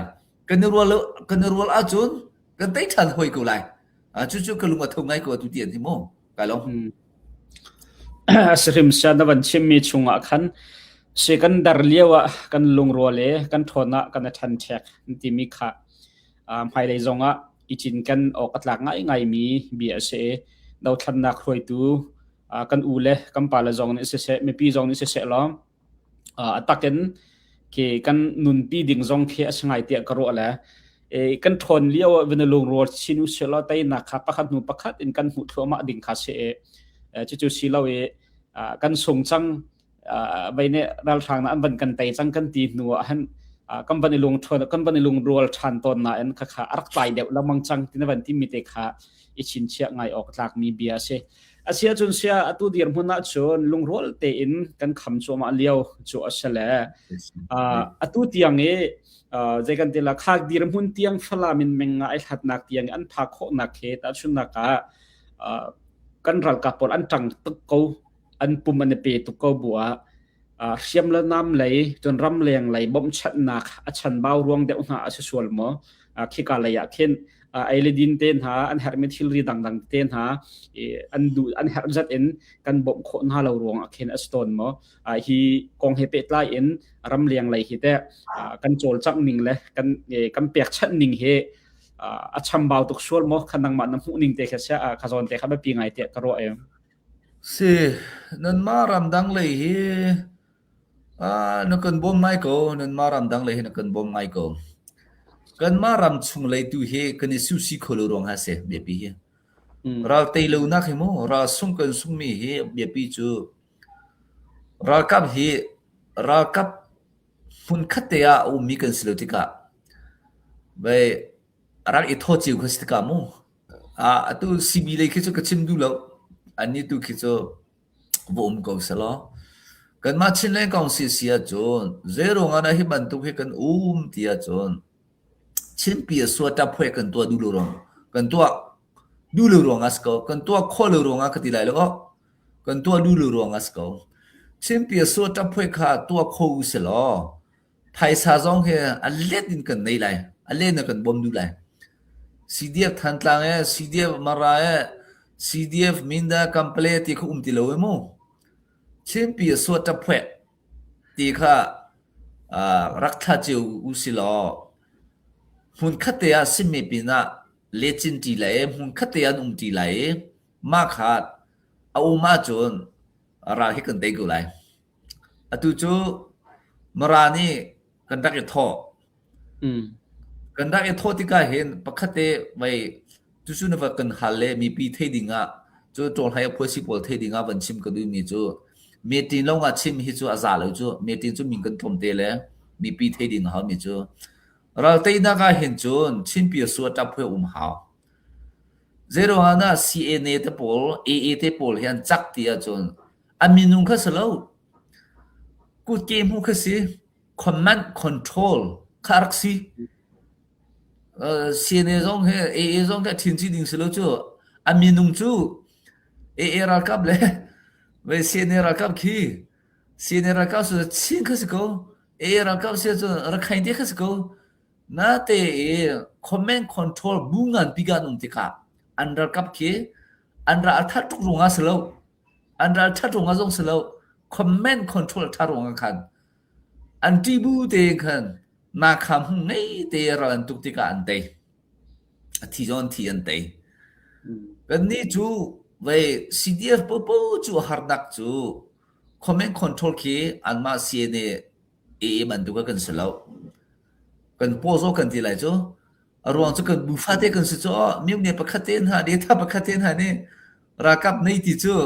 Kan i rual lo kan i rual ahcun kan tei ṭhan hoi ko lai. Cucu ka lung a tho ngai ko atu tiang hi mu. Kai lawm.
Sihrim sia na van chimmi chungah khan si kan dar lio ah kan lungrual i kan ṭhawn ah kan i ṭhenṭhek timi kha hmailei zongah i cinken awk a tlak ngaingaimi bia a si i dothlannak hruaitu kan u le kan pale zong nih siseh mipi zong nih siseh law a takin khi kan nunpi ding zong khi a si ngai tiah ka ruah le kan ṭhawn lio ah van lungrual chin u sih law teinak kha pakhat hnu pakhat in kan hmuh thluahmah ding kha si i cucu si lo i kan sung cang vei nih ralhrang na an van kan tei cang kan ti hnu ah han kan van i lung kan van i lungrual ṭhan tawn nain khakha a rak tlai deuh lengmang cang ti na van timi te kha i chinchiah ngai awk tlakmi bia a si. A si ahcun sia atu dirhmun ahcun lungrual tein kan kham cuahmah lio cu a si le atu tiang i zei kan ti la khak dirhmun tiang Falam in meng nga ai hlatnak tiang an phak khawhnak he tahchunnak ah kan ralkap pawl an ṭang tuk ko an pum an i pe tuk ko bu ah hriam le nam lei cun ramleng lei bawmhchanhnak a chanbau ruang deuh hna a si sual maw khika lei ah khin ei le din te hna an herhmi thilri dangdang te hna an duh an herh zat in kan bawmh khawh hna lo ruang ah khin a si tawn maw hi kong he pehtlai in ramleng lei hi teh kan cawlcangh ning le kan kan pekchanh ning hi a chambau tuk sual maw kha nangmah na hmuh ning te kha sia kha zawn te kha biapi ngai te ka ruah em
Si, nanmah ramdang lei hi na kan bawm ngai ko. Nanmah ramdang lei hi na kan bawm ngai ko. Kanmah ram chung lei tu hi kan i susi kho lo ruang ah si biapi hi. Ral tei lonak hi mu, ral sung kan sungmi hi biapi cu ralkap hi ralkap hmunkhat te ah a ummi kan si lo tikah vei rak i thaw cio kha si tikah mu Atu CB lei khi cu ka chim duh lo. Annih tu khi cu va um ko selaw. Kanmah Chinland Council si ahcun zeiruang ah dah hi bantuk hi kan um ti ahcun Chinpi a sua ṭaphuai kan tuah duh lo ruang kan tuah duh lo ruang ah si ko. Kan tuah khawh lo ruang ah ka ti lai lo. Kan tuah duh lo ruang ah si ko. Chinpi a sua ṭaphuai kha tuah kho u selaw Phaisa zong hi a let in kan nei lai. A len in kan bawm duh lai. CDF Thantlang e, CDF Mara e, CDF Minda Kampale ti kha um ti lo e mu. Chinpi a suat ṭaphueh ti kha uh, rak thla cio u si law hmun khat te ah simmi pinah. lecin ṭi lai i hmunkhat te an um ṭi lai i mah kha a um ahcun ral hi kan tei ko lai. Atu cu Mara nih kan rak i thawh. Kan rak i thawh tikah hin pakhat te vei cucu na va kan hal le mipi thei ding ah cu ṭawlhai a phuasi pawl thei ding ah van chim ka duhmi cu meeting lawng ah chim hi cu a za lo cu meeting cu min kan tlawm te le mipi thei ding a haumi cu ral teinak ah hin cun Chinpi sua ṭap hui um hau. Zeiruangah dah CNA te pawl AA te pawl hi an cak ti ahcun a minung kha si lo kutke hmu kha si command control kha rak si. CNA zong hi AA zong hi a ṭhin chih ding si lo cu. A minung cu AA ralkap le ve CNA ralkap khi CNA ralkap cu Chin kha si ko. AA ralkap si cu Rakhine te kha si ko. Nate i command control bu nganpi kan um tikah an ralkap khi an ral a that tuk ruangah si lo. An ral ṭhat ruangah zong si lo. Command control ṭha ruangah khan An ṭih bu tein khan nakha hmung ngei te ral an tuk tikah an tei. A thi zong an thi an tei. Kannih cu vei CDF popo cu harnak cu command control khi anmah CNA AA bantuk ah kan si lo. Kan paw zaw kan ti lai cu. A ruang cu kan bu fate kan si cu myone pakhat te hna data pakhat te hna nih ralkap nei ti cu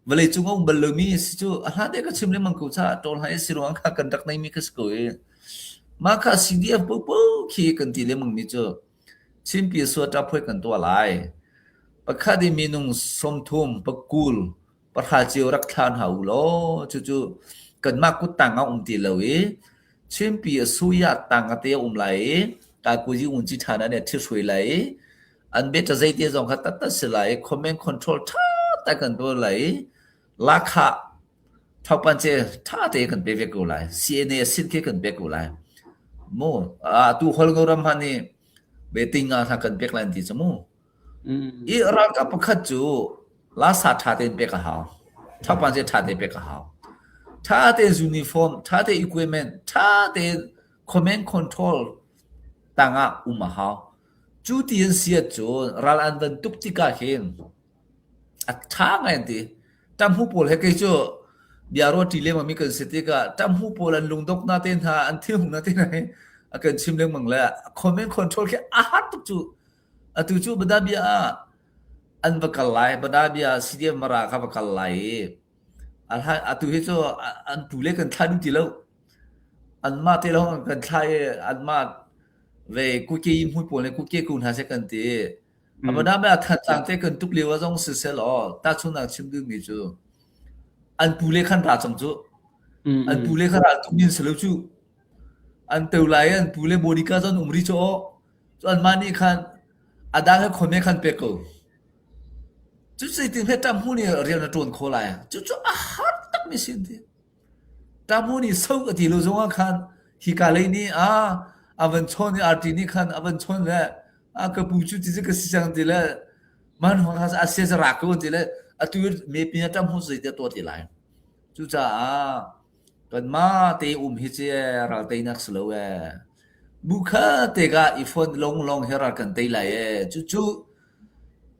Vawleicung a um bal lomi si cu a hlan te ka chim lengmang ko caah ṭawl hai si ruang kha kan rak neimi kha si ko i mah kha CDF popo khi kan ti lengmang mi cu Chinpi suata phuai kan tuah lai. Pakhat i minung 30 pakul pahra cio rak thla hna u law cucu kanmah kuttang ah um ti lo i Chinpi a suya tang ate a um lai i kakuzi unci ṭha na nih ṭhithruai lai i An beta zeite zong kha taktak si lai i command control ṭha tak kan tuah lai i lahkhah thokpan ce ṭha te kan pe ve ko lai. CNA sin khi kan pek ko lai. Mu atu holngo ram han i beting nga hna kan pek lai ti cu mu. I ralkap pakhat cu lasa ṭha tein pek a hau. Thokpan ce ṭha te pek a hau. Ṭha tein uniform, ṭha te equipment, ṭha tein command control tangah um a hau. Cu ti an si ahcun ral an van tuk tikah hin a ṭha ngai an ti. Ṭamhu pawl he kei cu bia ruahṭi lengmangmi kan si tikah ṭamhu pawl an lungdoknak te hna, an thinhungnak te hna hi a kan chim lengmang le comment control khi a har tuk cu. Atu cu Badabia ah an va kal lai. Badabia CDF Mara kha va kal lai i atu hi cu an pu le kan thlah duh ti lo. Anmah te lawng an kan thlah i anmah ve kuke i hmui pawl nih kuke ku hna seh kan ti. Abadam ah Thantlang te kan tuk lio ah zong siseh law tahchunhnak chim duhmi cu an pu le khan ra cang cu. An pu le kha ral tuk min si lo cu. An teu lai i an pu le bodyguard zong an um rih cu aw. Cu anmah nih khan a dang he khon he khan pek ko. Cu zeitin he ṭam hmu nih rian a ṭuan khawh lai. Cucu a har takmi si an ti. Ṭahmu nih so a ti lo zongah khan hika lei nih a a van chawn i arti nih khan a van chawn le a ka pu cu ti cu ka si cang ti le man hong kha a sia ra ko ti le atu mepi na ṭam hu zei tiah tuah ti lai. Cucaah kanmah te um hi ci ral teinak si lo ee. Bu kha te ka i phone long long he ral kan tei lai ee. Cucu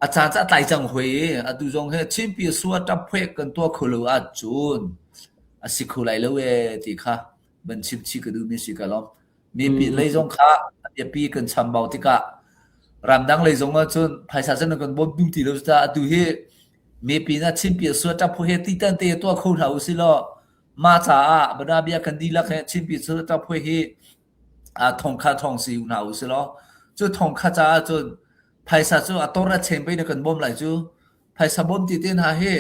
A caan cu a tlai cang hoi i atu zong hi Chinpi sua ṭap-phuek kan tuah kho lo ahcun a si kho lai lo ee ti kha van chim chih ka duhmi si ka lawm. Mipi lei zong kha a biapi kan chambau tikah ramdang lei zong ahcun phaisa cun kan bawm duh ti lo caah atu hi mipi na Chinpi sua ṭap-phuek he titan te tuah kho hlah usih law mah caah Banabia kan dihlak he Chinpi sua ṭap-phuek hi thong kha thong si hna usih law cu thong kha caah cun Phaisa cu a tor a chen pei na kan bawm lai cu. Phaisa bawm ti te hna hi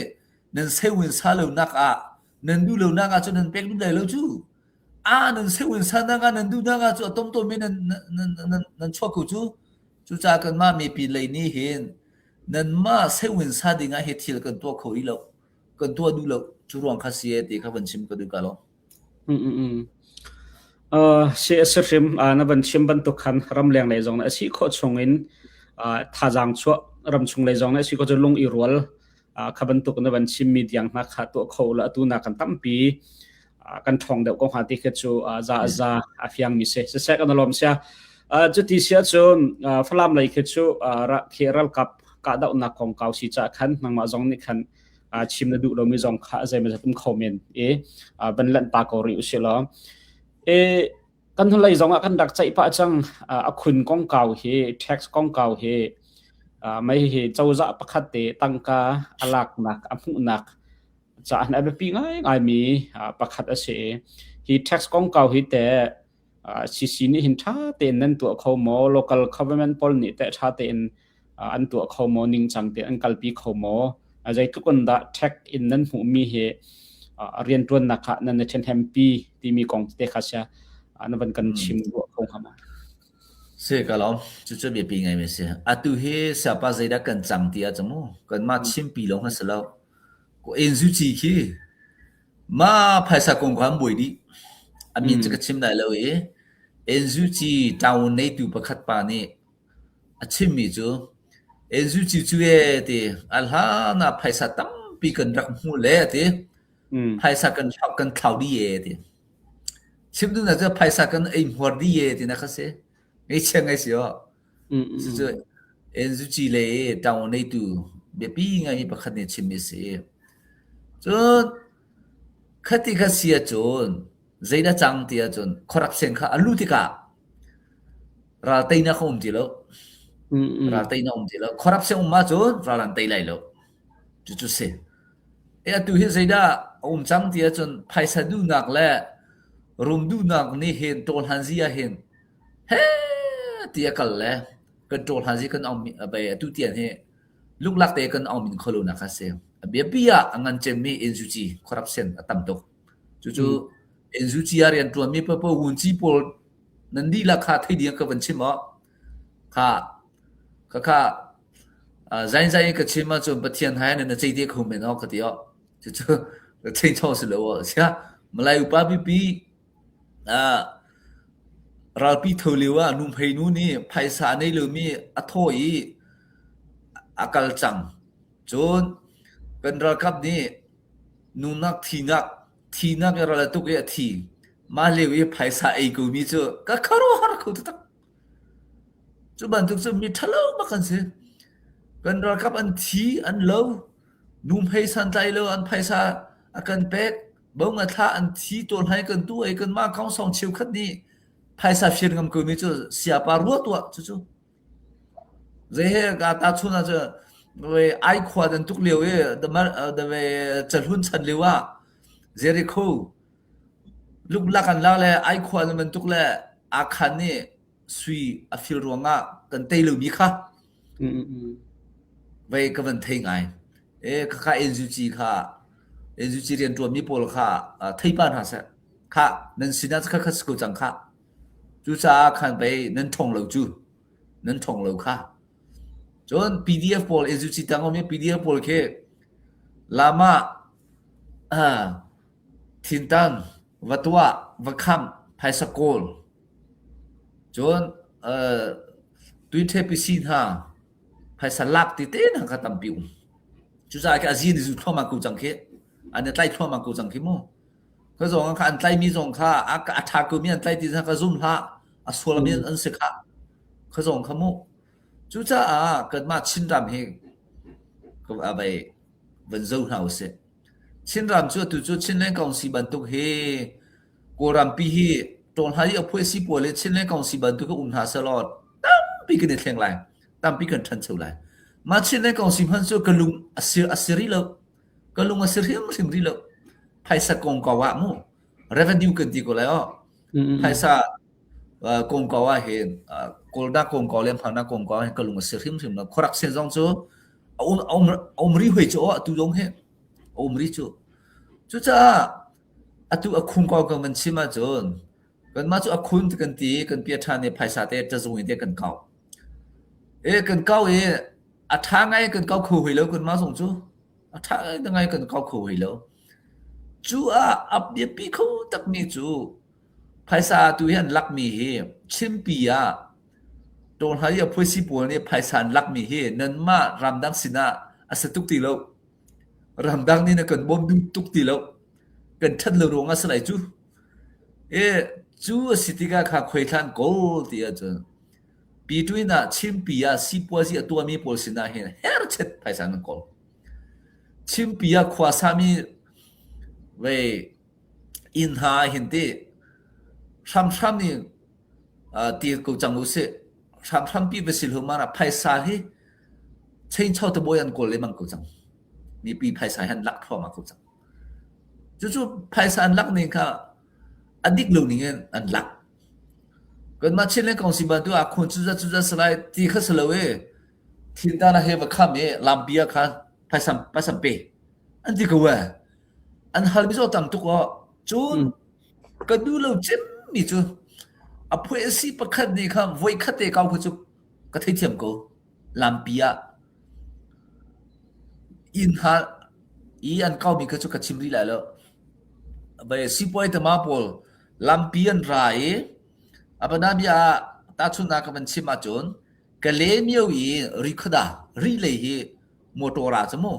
nan sewin sa lo nak ah nan duh lo nak ah cun nan pek duh lai lo cu. A nan sewin sa nak ah nan duh nak ah cu a tomtom in nan nan nan nan chuak ko cu. Cucaah kanmah mipi lei nih hin nanmah sewin sa ding ah hi thil kan tuah kho rih lo. Kan tuah duh lo. Cu ruang kha si e ti kha van chim ka duh ka lo.
Si a si hrim na van chim bantuk khan ramleng lei zong nih a si khawh chungin thazaang chuah ramchung lei zong nih a si khawh cu lung i rual kha bantuk na van chimmi diang hna kha tuah kho la atu na kan tampi kan ṭhawng deuh ko hnga ti khi cu za a za a fiangmi si siseh kan lawm sia. Cuti si ahcun Falam lei khi cu khi ralkap kahdohnak kongkau si caah khan nangmah zong nih khan chim na duh lomi zong kha zeimawzat um kho men i van lanh ta ko rih usih law. Kan hnulei zong ah kan rak ceih pah cang. A khun kongkau hi tax kongkau hi mei hi cozah pakhat te tangka a laknak a hmuhnak caah a biapi ngaingaimi pakhat a si i hi tax kongkau hi teh CC nih hin ṭha tein nan tuah kho maw? Local government pawl nih teh ṭha tein an tuah kho maw? Ningcang tein an kalpi kho maw? Zeitluk in dah tax in nan hmuhmi hi rianṭuannak ah nan i ṭhenhempi timi kong tete kha sia na van kan chim ruah kho hnga maw?
Si ka lawm. Cucu biapi ngaimi a si. Atu hi siapa zeidah kan cang ti ahcun mu kanmah chimpi lawng a si lo. Enzuci khi ma phaisa kong kha an buai dih. A min cu ka chim lai lo i Enzuci town neitu pakhat pa nih a chimmi cu Enzuci cu ee ti a hlan ah phaisa tampi kan rak hmuh le ti phaisa kan thlau kan thlau dih ee ti. Chim duhnak cu phaisa kan ei hmuar dih ee ti na kha si. Ngeichia ngei si aw. Cucu NUG le ṭang neitu biapi ngaimi pakhat nih a chimmi a si. Cun khati kha si ahcun zeidah cang ti ahcun corruption kha a luh tikah ral teinak a um ti lo. Ral teinak um ti lo. Corruption um ahcun ral an tei lai lo. Cucu si. E atu hi zeidah a um cang ti ahcun phaisa duhnak le rum duhnak nih hin tawlhanzi ah hin Heh ti a kal le kan ṭawl hna zi kan ong atu tiang hi luklak te kan ong min kho lo nak a si. A biapi ah a ngan cemmi NUG corruption a tam tuk. Cucu NUG ah rian ṭuanmi papo wunci pawl nan dihlak kha thei ding ka van chim aw. Kha kha kha zain zain ka chim ahcun Pathian hai nan na cei te kho men aw ka ti aw. Cucu chei chaw si lo aw. Sia Malay upa pipi Ralpi tho lio ah nuhmei nu nih phaisa a nei lomi a thawh i a kal cang. Cun kan ralkap nih nunak thinak thinak i ral a tuk i a thi. Mah lio i phaisa ei komi cu ka khuaruahhar kho taktak. Cu bantuk cu mi ṭhalo bak an si. Kan ralkap an thi, an lo. Nuhmei santlai lo an phaisa a kan pek. Bong a thla an thi tawl hai kan tu ei kan mah kaung cheukhat nih phaisa fir ngam ko mi cu siapa rua tuah cucu. Zei he ka ta chun ah cu ve ai khua dan tuk lio i da ve chahlun chan lio ah Jericho luklak an la le ai khua nan bantuk le Akhan nih sui a fil ruangah kan tei lomi kha Vei ka van thei ngai. E khakha NUG kha NUG rianṭuanmi pawl kha thei pa hna seh. Kha nan sinah kha kha si ko cang kha. Cucaah khan pei nan ṭhong lo cu. Nan ṭhong lo kha. Cun PDF pawl NUG tang um i PDF pawl khi lama thintan va tuah va khamh phaisa kawl cun tuiṭhe pisi hna phaisa lak ti te hna kha tampi um. Cucaah khi a zin i zu thluahmah ko cang khi. An i tlai thluahmah ko cang khi mu. Kha zong kha an tlaimi zong kha a a ṭha komi an tlai ti kha zum hlah. A sualmi an si kha. Kha zong kha mu. Cucaah kanmah Chinram hi vai van zo hna usih. Chinram cu atu cu Chinland Council bantuk hi Kawlrampi hi ṭawl i a phuaisi pawl hi Chinland Council bantuk hi um hna sehlaw tampi kan i thleng lai. Tampi kan ṭhancho lai. Mah Chinland Council hmanh cu ka lung a si, a si rih lo. Ka lung a si hrimhrim rih lo. Phaisa kongkau ah mu revenue kan ti ko lai aw. Phaisa kongkau ah hin Kawlnak kongkau le Hmangnak kongkau ah hin ka lung a si hrimhrim lo. Khuarak sen zong cu a um, a um, a um rih hoi cu aw atu zong hi a um rih cu. Cucaah atu a khung ko kan van chim ahcun kanmah cu a khun kan ti kan pia ṭhan i phaisa te ṭazung in te kan kau. E kan kau i a ṭha ngai kan kau kho hoi lo kanmah zong cu a ṭha ngai kan kau kho hoi lo. Cu ah a biapi kho takmi cu phaisa tu hi an lakmi hi Chinpi ah Ṭawl i a phuaisi pawl nih phaisa an lakmi hi nanmah ramdang sinah a si tuk ti lo. Ramdang nih na kan bawm duh tuk ti lo. Kan ṭhat lo ruangah si lai cu. E, cu a si tikah kha khuaithlan kawl ti ahcun. Pitwin ah Chimpi ah sipuazi a tuahmi pawl sinah hin herchet phaisa nan kawl. Chimpi ah khua sami vei inn hna ah hin ti hramhram in ti ko cang u sih. Hramhram pi va sil huma ah phaisa hi chainchaw tabawi an kawl lemang ko cang. Mipi phaisa hi an lak thluahmah ko cang. Cucu phaisa an lak ning kha a dik lo ning in an lak. Kanmah Chinland Council bantuk ah khun cuzat cuzat salai ti kha si lo i thintan ah he va kham i lampi ah khan phaisa phaisa pe an ti ko ee. An hal mi zaw tam tuk aw. Cun ka duh lo cemmi cu a phuaisi pakhat nih kha voi khat te kau kha cu ka theithiam ko. Lampi ah inn hna i an kaumi kha cu ka chim rih lai lo. Sipuai tama pawl lampi an ra i a banabia ah tahchunhnak ka van chim ahcun Kalaymyo i Rikhuda ri lei hi motor ah cu mu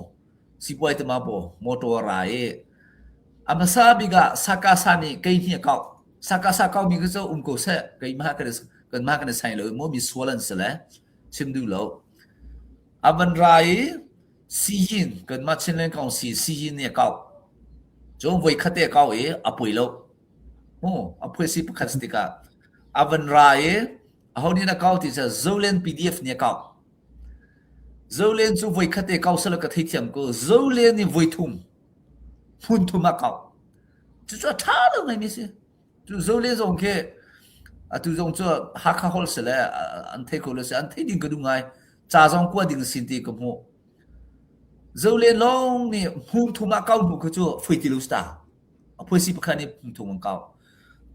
sipuai tama pawl motor ra i a hmasa bik ah Sakasa nih kei hni a kauh. Sakasa kaumi kha cu um ko seh keimah kan kanmah kan i sai lo i maw mi sual an si le chim duh lo. A van ra i Siyin kanmah Chinland Council Siyin nih a kauh. Cun voikhat te a kauh i a poi lo. Mu a phuaisi pakhat si tikah a van ra i aho nih a kau ti cu Zolen PDF nih a kauh. Zolen cu voikhat te kau sala ka theithiam ko. Zolen nih voithum hmun thum a kauh. Cucu a ṭha lo ngaimi si. Cu Zolen zong khi atu zong cu Hakha holh si le an thei kho lo si an thei ding ka duh ngai. Ca zong kua ding sin ti ka hmuh. Zolen lawng nih hmun thum ah kau hnu kha cu fui ti lo si ta. A phuaisi pakhat nih hmun thum an kau.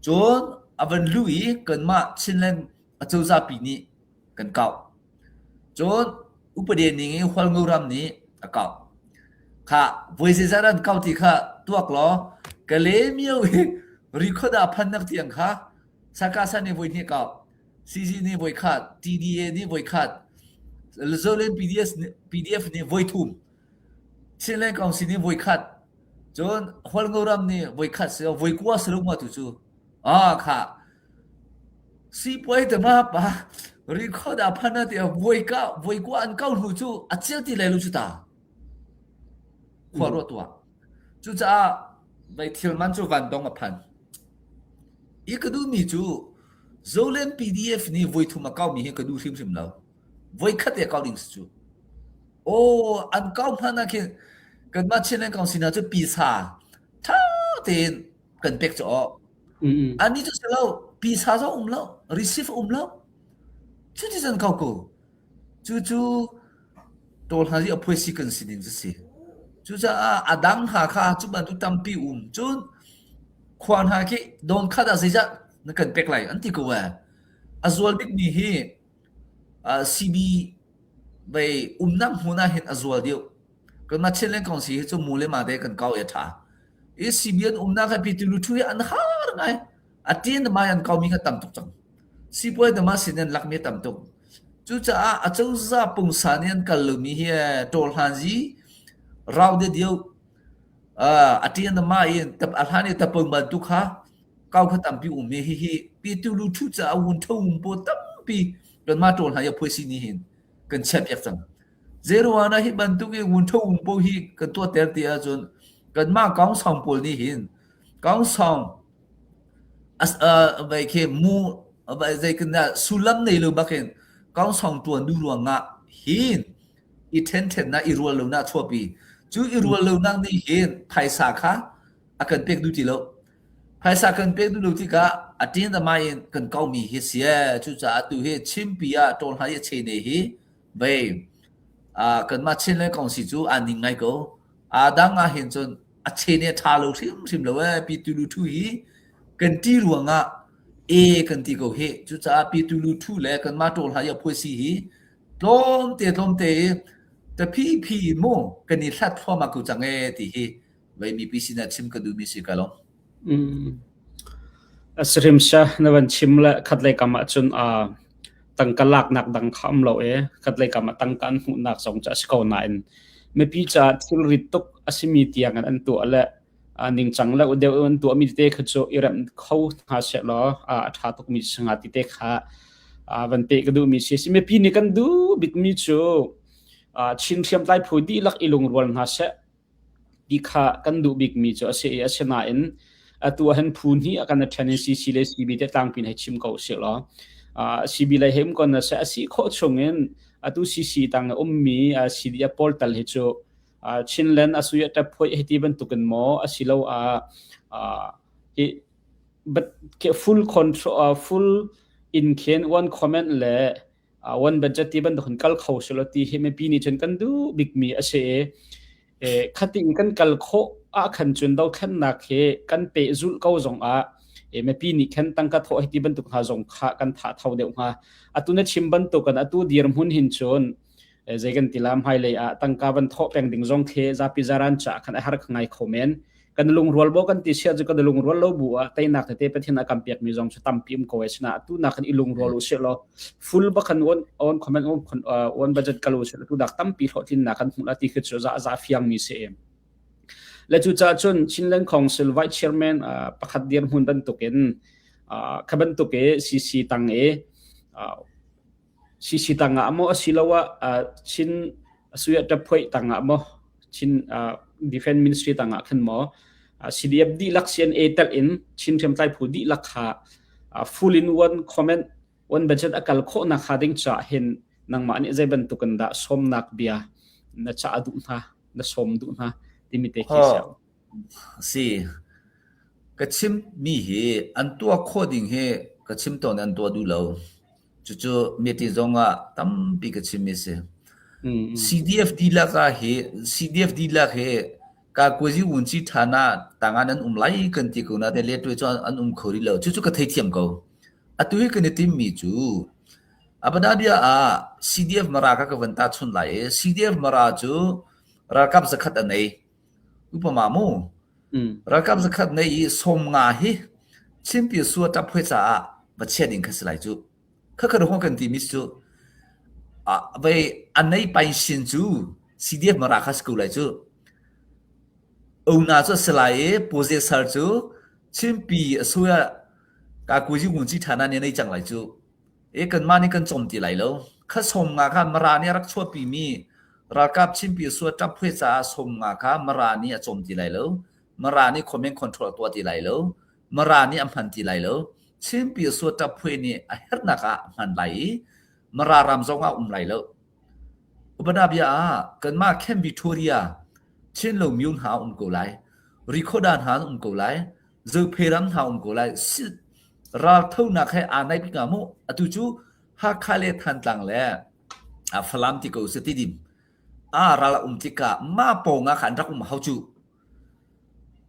Cun a van luh i kanmah Chinland acozah pi nih kan kau. Cun upadi ning in Hualngo ram nih a kau. Kha voi zeizat an kau ti kha tuak law Kalaymyo i Rikhoda phannak tiang kha Sakasa nih voi hnih kau. CC nih voi khat, TDA nih voi khat, Zolen PDS PDF nih voi thum, Chinland Council nih voi khat, cun Hualngo ram nih voi khat si voi kua si lo ma tu cu. Ah kha sipuai te ma pa record a phan ti voi ka voi kua an kau hnu cu a cil ti lai lu cu ta. Khua ruah tuah. Cucaah vai thil man cu van dong a phan. I ka duhmi cu Zoland PDF nih voithum a kaumi hi ka duh hrimhrim lo. Voikhat te a kau ding si cu. Aw, an kau hmanh ah khin kanmah Chinland Council hna cu pisa ṭha tein kan pek cu aw. Annih cu si lo, pisa zong um lo, receive um lo. Cuti cun kau ko. Cucu tawl hna hi a phuaisi kan si ding cu si. Cucaah a dang hna kha cu bantuk tampi um. Cun khua hna khi dawn khat ah zeizah na kan pek lai an ti ko ee. A zual bikmi hi uh, CB vei umnak hmun ah hin a zual deuh. Kanmah Chinland Council hi cu mu le ma te kan kau i a ṭha. I CB an umnak hi Pitu Luthu hi an har ngai. A ṭin mai an kaumi kha tam tuk cang. Sipuai dama sin an lakmi a tam tuk. Cucaah acozah pungsan i an kal lomi hi ṭawlhlanzi rau de dio a ṭian dama i a hlan i tapung bantuk kha kau kha tampi um i hihi pitu lu ṭhu caah wun tho um paw tampi kanmah ṭawl hna i a phuaisi ni hin kan chiahpiak cang. Zeiruangah hi bantuk i wun tho um paw hi kan tuahter ti ahcun kanmah kaungsang pawl nih hin kaungsang Vai khi mu zei kan dah sullam nei lo bakin kaungsong ṭuan duh ruangah hin i ṭhenṭhennak i rual lonak chuahpi. Cu i rual lonak nih hin phaisa kha a kan pek duh ti lo. Phaisa kan pek duh lo tikah a ṭin a mai in kan kaumi hi si ee. Cucaah tu hi Chimpi ah ṭawl hna i a chene hi vei kanmah Chinland Council cu aa ning ngai ko. Aa dang ah hin cun a chen i a ṭha lo hrimhrim lo ee. Pi Tu Lu Ṭhu hi kan ṭih ruangah e kan ti ko hih. Cucaah Pi Tu Lu Ṭhu le kanmah ṭawl hna i a phuaisi hi tlawmte tlawmte i taphiphi in mu kan i hlat thluahmah ko cang ee ti hi vei mipi sinah chim ka duhmi si ka lawm.
Mm. A si hrim sia na van chim le khatlei kam ahcun uh, tangka laknak dang kha um lo e khatlei kam ah tangka an hmuhnak zong cu a si ko nain mipi caah thilrit tuk a simi tiang in an tuah le ningcang le deuh an tuahmi tete kha cu i remh kho hna seh law a ṭha tukmi si hnga ti te kha. Van pe ka duhmi si. Mipi nih kan duh bikmi cu Chin hriamtlai phu dihlak i lungrual hna seh ti kha kan duh bikmi cu a si i asinain atu ah hin phu hnih a kan ṭhen i CC le CB te tlangpi in hei chim ko usih law CB lei he um kon na seh a si khawh chungin atu CC tang a ummi CDF pawl tal hi cu Chinland asui a ṭap phoi hei ti bantukin maw asiloah hi but full control full in khin one comment le one budget ti bantuk in kal kho selaw ti hi mipi nih cun kan duh bikmi a si i khati in kan kal khawh ah khan cun dothlennak hi kan pehzulh ko zong ah mipi nih khan tangka thawh hi ti bantuk hna zong kha kan tha tho deuh hnga. Atu na chim bantuk kan atu dirhmun hin cun zei kan ti la hmailei ah tangka van thawh peng ding zong khi zapi zaran ca khan a har ngai kho men. Kan lungrual bo kan ti sia cu kan lungrual lo bu ah teinak tete Pathian a kan piak mi zong cu tampi um ko ai sina atu nak kan i lungrual u sih law full ba kan on on comment on on budget kal u sih tu dak tampi hlawhtlinnak kan hmuh la ti khi cu za za fiang mi si em le cu ca cun Chinland Council Vice Chairman pakhat dirhmun bantukin kha bantuk e CC tang e CC tang ah maw asiloah Chin Asuya Taphoi tang ah maw Chin Defense Ministry tang ah khan maw CDF dihlak CNA telh in Chin hriamtlai phu dihlak kha full in one comment one budget a kal khawh nak hnga ding caah hin nangmah nih zei bantuk in dah sawmnak bia na cah duh hna na sawm duh hna timi te khi si.
Si. Ka chimmi hi an tuah khawh ding hi ka chim tawn an tuah duh lo. Cucu meeting zong ah tampi ka chimmi si. CDF dihlak ah hi CDF dihlak hi kakuazi vunci ṭhan ah tangah nan um lai kan ti ko nain letwe cu an um kho rih lo. Cucu ka theithiam ko. Atu hi kan i timmi cu Abu Dhabi ah CDF Mara kha ka van tahchunh lai i CDF Mara cu ralkap zakhat a nei. Upama mu. Ralkap zakhat nei i 50 hi Chinpi sua ṭap hoi caah va chia ding kha si lai cu. Khakha hong kan timi cu vei a nei painsin cu CDF Mara kha si ko lai cu. Una cu a si lai i Puze sar cu Chinpi a sua Kakuzi ngunci ṭhan ah nih nei cang lai cu. E kanmah nih kan cawm ti lai lo. Kha 50 kha Mara nih a rak chuahpimi ralkap Chinpi sua ṭap hue caah 50 kha Mara nih a cawm ti lai lo. Mara nih command control a tuah ti lai lo. Mara nih a hman ti lai lo. Chinpi sua ṭap hue nih a herhnak ah a hman lai i Mara ram zong ah um lai lo. Upada bia ah kanmah Camp Victoria Chin lo myo hna um ko lai. Rikhoda hna um ko lai. Zophe ram hna um ko lai. Ralthonak he aa naih bik hnga mu. Atu cu Hakha le Thantlang le Falam ti ko seh Tidim ah ral a um tikah mah pawng ah khan rak um hau cu.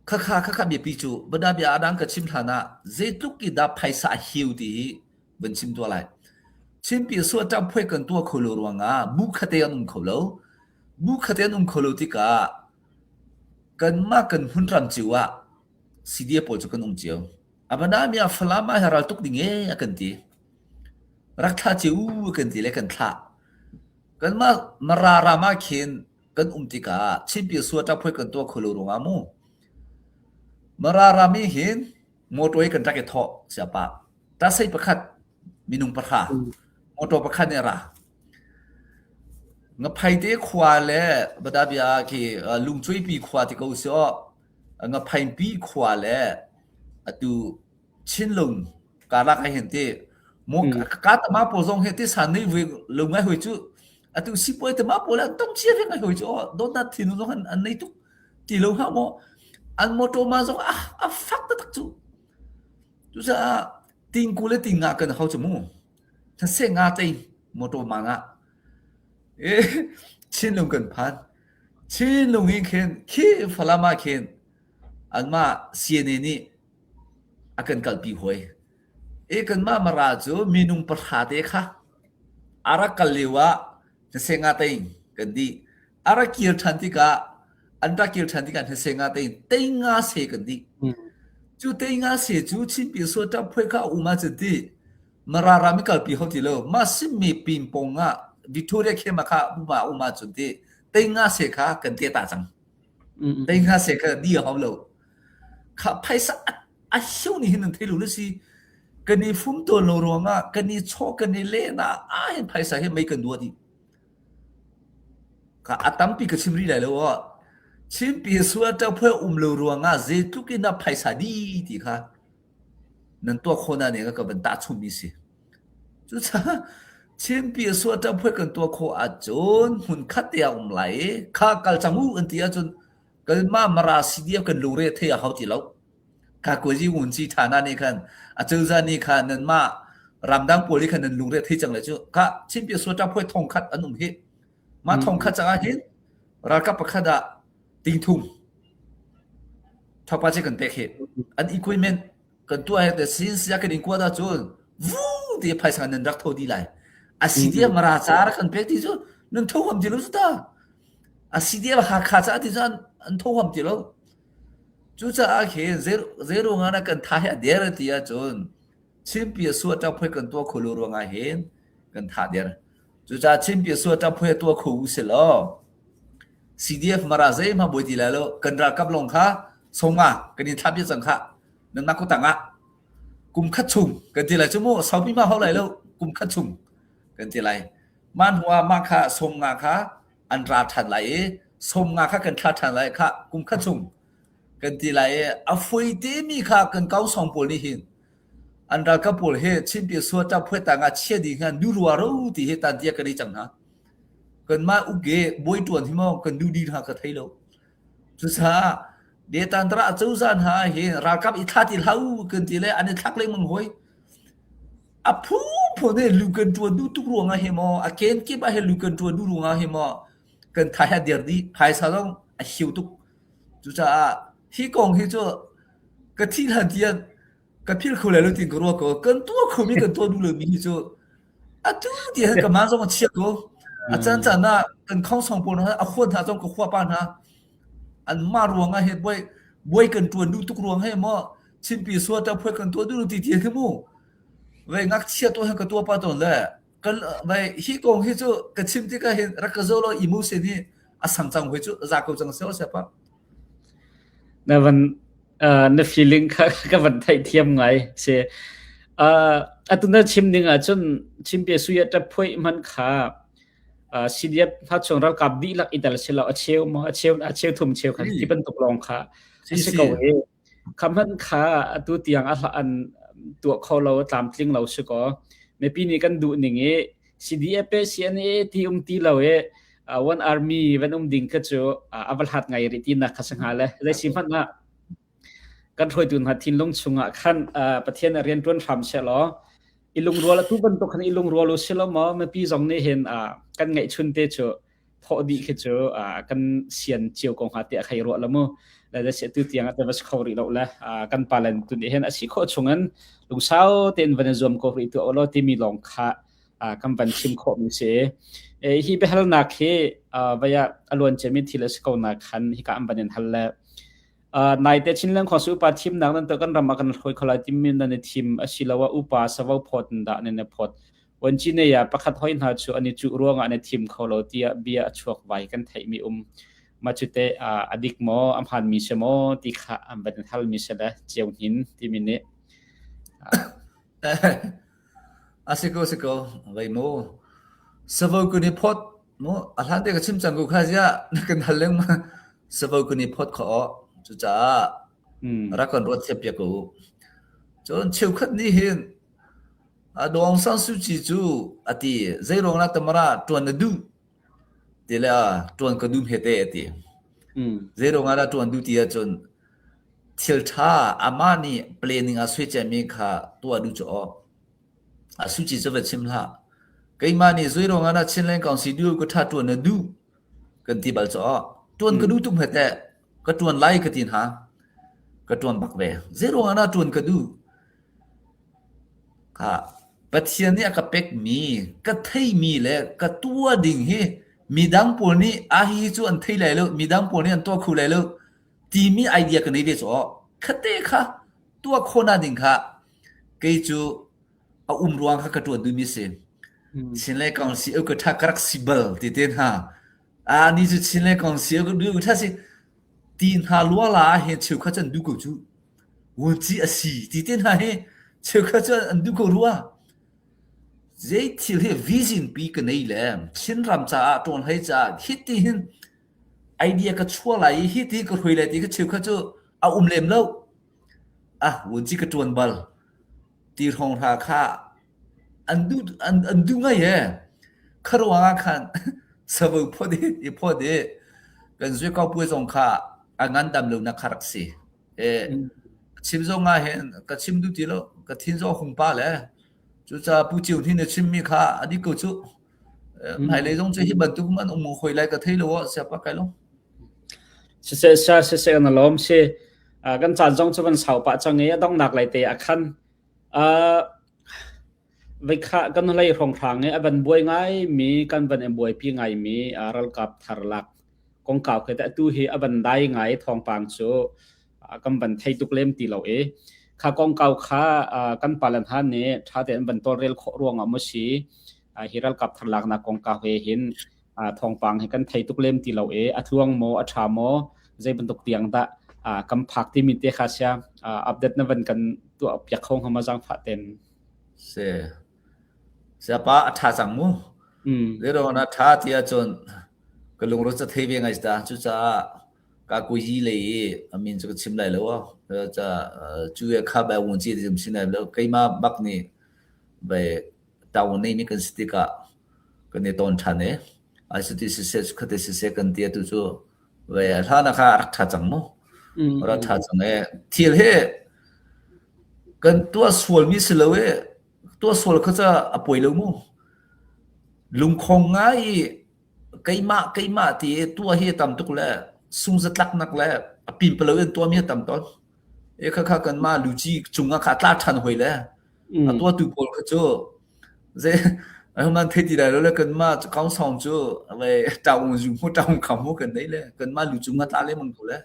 Khakha khakha biapi cu bada bia adang ka chim hlan ah zeitluk i dah phaisa a hiu ti hi van chim tuah lai. Chinpi suah ṭam phuai kan tuah kho lo ruangah bu khate an um kho lo. Bu khate an um kho lo tikah kanmah kan hmunram cio ah CDF pawl cu kan um cio. Abanami ah Falam ah ral tuk ding e a kan ti. Rak thlah cio u a kan ti le kan thlah. Kanmah Mara ram ah khin kan um tikah Chinpi suata phoi kan tuah kho lo ruangah mu. Mara ram i hin motor hi kan rak i thawh siapa. Tasei pakhat minung pahra motor pakhat nih a ra. Ngaphaite khua le Badabia khi Lungcuipi khua ti ko si aw Ngaphainpi khua le atu Chinlung karlak ah hin ti mu ka tama pawl zong hi ti san nei vui lo ngai hoi cu atu sipuai tama pawl an tong chia ve ngai hoi cu aw dawtnak thinlung zong an nei tuk ti lo ha maw an motor ma zong a a fak taktak cu cucaah tingku le tinga kan hau cu mu Thase nga tei motor ma nga e Chinlung kan phan Chinlung in khin khi Falam ah khin anmah CNA nih a kan kalpi hoi e kanmah Mara cu minung pahra te kha a rak kal lio ah thase nga tei kan dih a rak kir ṭhan tikah an rak kir ṭhan tikah thase nga tei tei nga se kan dih cu tei nga se cu Chinpi sual ṭap phoi kha a um ahcun ti Mara ram i kalpi ho ti lo mah simmi pingpong ah Victoria Khema kha buma um ahcun ti tei nga se kha kan te ta cang tei nga se kha di a hau lo kha phaisa a hiu ni hin nan thei lo le si. Kan i fum tawn lo ruangah kan i chawh kan i len ah ah hin phaisa hi mei kan dua dih. Ka a tampi ka chim rih lai lo aw. Chinpi sual ṭaphuai um lo ruangah zeitluk in dah phaisa di ti kha nan tuah khawh na ning ka van tahchunmi si. Cucaah Chinpi sual ṭaphuai kan tuah khawh ahcun hmunkhat te ah um lai i kha kal cang u an ti ahcun kanmah Mara CDF kan lungre thei a hau ti lo. Kha kuazi ngunci ṭha hna nih khan acozah nih khan nanmah ramdang pawl nih khan nan lungre thei cang le cu kha Chinpi sual ṭaphuai thong khat an um hi. Mah thong khat cangah hin ralkap pakhat ah tingthum thawkpa ci kan pek hi an equipment kan tuah he te sin sia kan in kuat ahcun vu ti phaisa nan rak tho di lai a CDF mara ca rak kan pek ti cu nan tho huam ti lo cu ta a CDF Hakha ca ti cu an tho huam ti lo cucaah khin zei ruangah na kan tha hi a der ti ahcun Chinpi a suah ṭap hoi kan tuah kho lo ruangah hin kan tha der Cucaah Chinpi sual ṭaphui tuah kho u si law CDF Mara zeihmanh buai ti lai lo kan ralkap lawng kha songa kan in thlap cang kha nan nak tang ah kum khat chung kan ti lai cu mu saupi ma hau lai lo kum khat chung kan ti lai mah hnu ah mah kha somnga kha an ra ṭhan lai i somnga kha kan thla ṭhan lai kha kum khat chung kan ti lai i a foi te mi kha kan kau song pawl nih hin An ralkap pawl hi Chinpi suata phuetang ah chia ding han nu rua ro ti hi tan tia kan i cang hna. Kanmah uke bawi tuan hi maw kan du di hna ka thei lo. Cucaah Detantra acozah hna hi ralkap i thla ti hlah kan ti le an i thlak lengmang hoi. A phu phu ne lu kan tuan du tuk ruangah hi maw a ken kip ah hi lu kan tuan du ruangah hi maw kan thai ha dir di phaisa zong a hiu tuk. Cucaah hi kong hi cu ka thi hlan tiang ka phil kho lai lo ti ka ruah ko kan tuah khomi kan tuah duh lomi hi cu atu ti han ka ma zong a chia ko a caan caan ah kan khong song pawl hna a huat hna zong ka hua pa hna an ma ruang ah he buai buai kan tuan duh tuk ruang he maw chinpi suwa ta phoi kan tuah duh ti ti he mu ve ngakchia to he ka tua pa ton le kan vai hi kong hi cu ka chim tikah hin rak ka zo lo emotion hi a sang cang hoi cu za ko cang seo sepa
Na van na feeling kha ka van theihthiam ngai si. Uh, atu na chim ning ahcun Chinpia sui a ṭap phuai hmanh kha uh, CDF hna chung ralkap dihlak i tel si lo a cheu maw a cheu a cheu thum cheu kha ti bantuk lawng kha a si ko i kha hmanh kha atu tiang a an tuah kho lo tlamtling lo si ko mipi nih kan duh ning i CDF CNA ti um ti lo i one army van um ding kha cu a va hlat ngai rih tinak kha si hnga le zei si hmanh ah kan hruaitu hna thinlung chungah khan Pathian a rian ṭuan hram seh law i lungrual atu bantuk khan i lungrual u si lo maw mipi zong nih hin kan ngeihchun te cu thawh dih khi cu kan sian cio ko hnga tiah khai ruah lo mu le da si tu tiang ate va si kho rih lo le kan palen tu nih hin a si khawh chungin lungsau tein van i zuam ko rih tu lo timi lawng kha kan van chim khawhmi si. Hi biahalnak hi vaya a luan ciami thil a si ko na khan hika an van in hal le naite Chinland Council upa thimnak nan kan ram ah kan hloi kholai timi nan i thim asiloah upa savo phawt in dah nan i phawt Wanci ne ya pakhat hoi hna chu ani chu ruangah an i thim kho lo tiah bia a chuak vai kan theihmi um ma cu te adik maw a hmaan mi si maw ti kha an van hal mi si le ceu hin timi nih
A si ko si ko vei mu savo kun i phawt mu a hlan te ka chim cang ko kha ziah na kan hal lengmang savo kun i phawt kho aw cucaah rak kan ruat thiam piak ko u cun cheukhat nih hin Daw Aung San Suu Kyi cu a ti zei ruang lah tamara tuan na duh ti le tuan ka duh hme te a ti zei ruang ah dah tuan duh ti ahcun Thil ṭha amah nih planning a sui ciami kha tuah duh cu aw. A suci cu va chim hlah. Keimah nih zei ruangah dah Chinland Council duh ka ṭha ṭuan na duh kan ti bal cu aw. Ṭuan ka duh tuk hme teh. Ka ṭuan lai ka ti hna. Ka ṭuan bak ve. Zei ruangah dah ṭuan ka duh? Kha Pathian nih a ka pekmi, ka theimi le ka tuah ding hi midang pawl nih a hi cu an thei lai lo, midang pawl nih an tuah kho lai lo. Timi idea ka nei ve cu aw. Khate kha tuah khawhnak ding kha kei cu a um ruang kha ka ṭuan duhmi si. Chinlei Council ka ṭha ka rak si bal ti te hna. A ni cu Chinlei Council ka du ṭha si ti hna lua la he cheukhat can du ko cu. Wunci a si ti te hna hi. Cheukhat cu an duh ko rua. Zei thil hi vision pi ka nei le Chinram caah ṭawnhlei caah hiti hin idea ka chuah lai i hiti ka hrui lai ti ka cheukhat cu a um lem lo. Ah, vunci ka ṭuan bal. Ti hrawng hra kha an duh an, an duh ngai e. Kha ruang ah khan savo phot i i phot i kan zui kau puai zong kha a ngandam lo nak kha rak si. E chim zong ah hin ka chim duh ti lo ka thin zong hung pa le cucaah Pu Ciu Hnin na chimmi kha a dik ko cu. Hmailei zong cu hi bantuk an um hoi lai ka thei lo ah siapa kai lo.
Siseh sa siseh na lawm si. Kan caan zong cu van sau pah cang i a donghnak lai te ah khan Veikha kan hlei hrawnghrang i a van buai ngaimi kan van i buaipi ngaimi ralkap thar lak kongkau khi teh atu hi a van dai ngai thawngpang cu kan van thei tuk lem ti lo i kha kongkau kha kan pale hna nih ṭha tein van tawlrel khawh ruangah maw si hi ralkap thar laknak kongkau he hin thawngpang hi kan thei tuk lem ti lo i a tluang maw a ṭha maw zei bantuk tiang dah kan phak timi te kha sia update na van kan tuah piak kho hnga ma zaangfah ten.
Si. Siapa a ṭha cang mu. Lero na ṭha ti ahcun ka lungruat ca thei ve ngai ta. Cucaah ka kuyi lei i a min cu ka chim lai lo. Ca cu ye kha bai wun chi ti chim lai lo. Keimah bak nih bai taung nei mi kan si tikah kan i ton ṭhan i ai cuti siseh cukhati siseh kan ti atu cu ve hlan ah kha a rak ṭha cang mu. A rak ṭha cang i thil hi kan tuah sualmi si lo i tuah sual kha ca a poi lo mu. Lungkhong ngai i keimah keimah ti i tuah hi a tam tuk le sungzatlaknak le a pimpalo in tuahmi a tam tawn. E khakha kanmah luci cungah kha a tla ṭhan hoi le a tuahtu pawl kha cu Zei ahohmanh thei ti lai lo le kanmah kaungsawng cu le ṭaung zu mu ṭaung kham mu kan nei le kanmah lu cung a tla lengmang ko le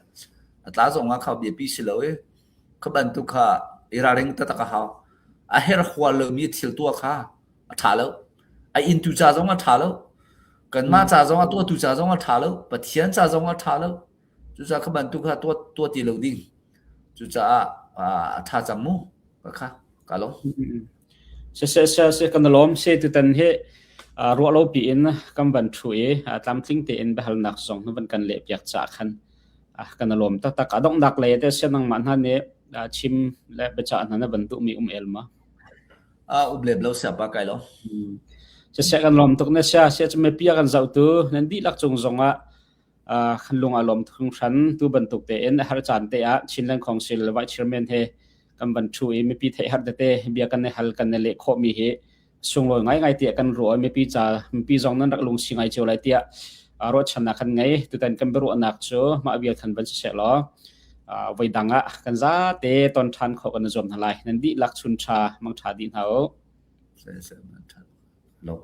a tla zong ah kha biapi si lo i kha bantuk kha i ralring taktak a hau. A herh hual lomi thil tuah kha a ṭha lo. A inntu ca zong a ṭha lo. Kanmah ca zong a tuahtu ca zong a ṭha lo. Pathian ca zong a ṭha lo. Cucaah kha bantuk kha tuah tuah ti lo ding. Cucaah a ṭha cang mu. Kha ka lawm.
Siseh seh kan i lawm. Si tutan hi ruah lo piin kan van ṭhu i tlamtling tein biahalnak zong na van kan lehpiak caah khan kan i lawm taktak. A donghnak lei te sia nangmah hna nih chim le biacah hna na van duhmi um el ma?
A um lem lo siapa kai lo.
Siseh kan lawm tuk na sia sia cu mipi a kan zohtu nan dihlak cung zongah kan lung a lawm hringhran. Tu bantuk tein a har caan te ah Chinland Council Vice Chairman he kan van ṭhu i mipi theih har tete bia kan i hal kan i leh khawhmi hi sunglawi ngaingai tiah kan ruah i mipi ca mipi zong nan rak lungsi ngai cio lai tiah ruahchannak kan ngei. Tutan kan biaruahnak cu mah vial khan van si seh law voi dang ah kan zate ton ṭhan khawh kan i zuam hna lai. Nan dihlak chun ṭha mang ṭha dih hna u.
Lo.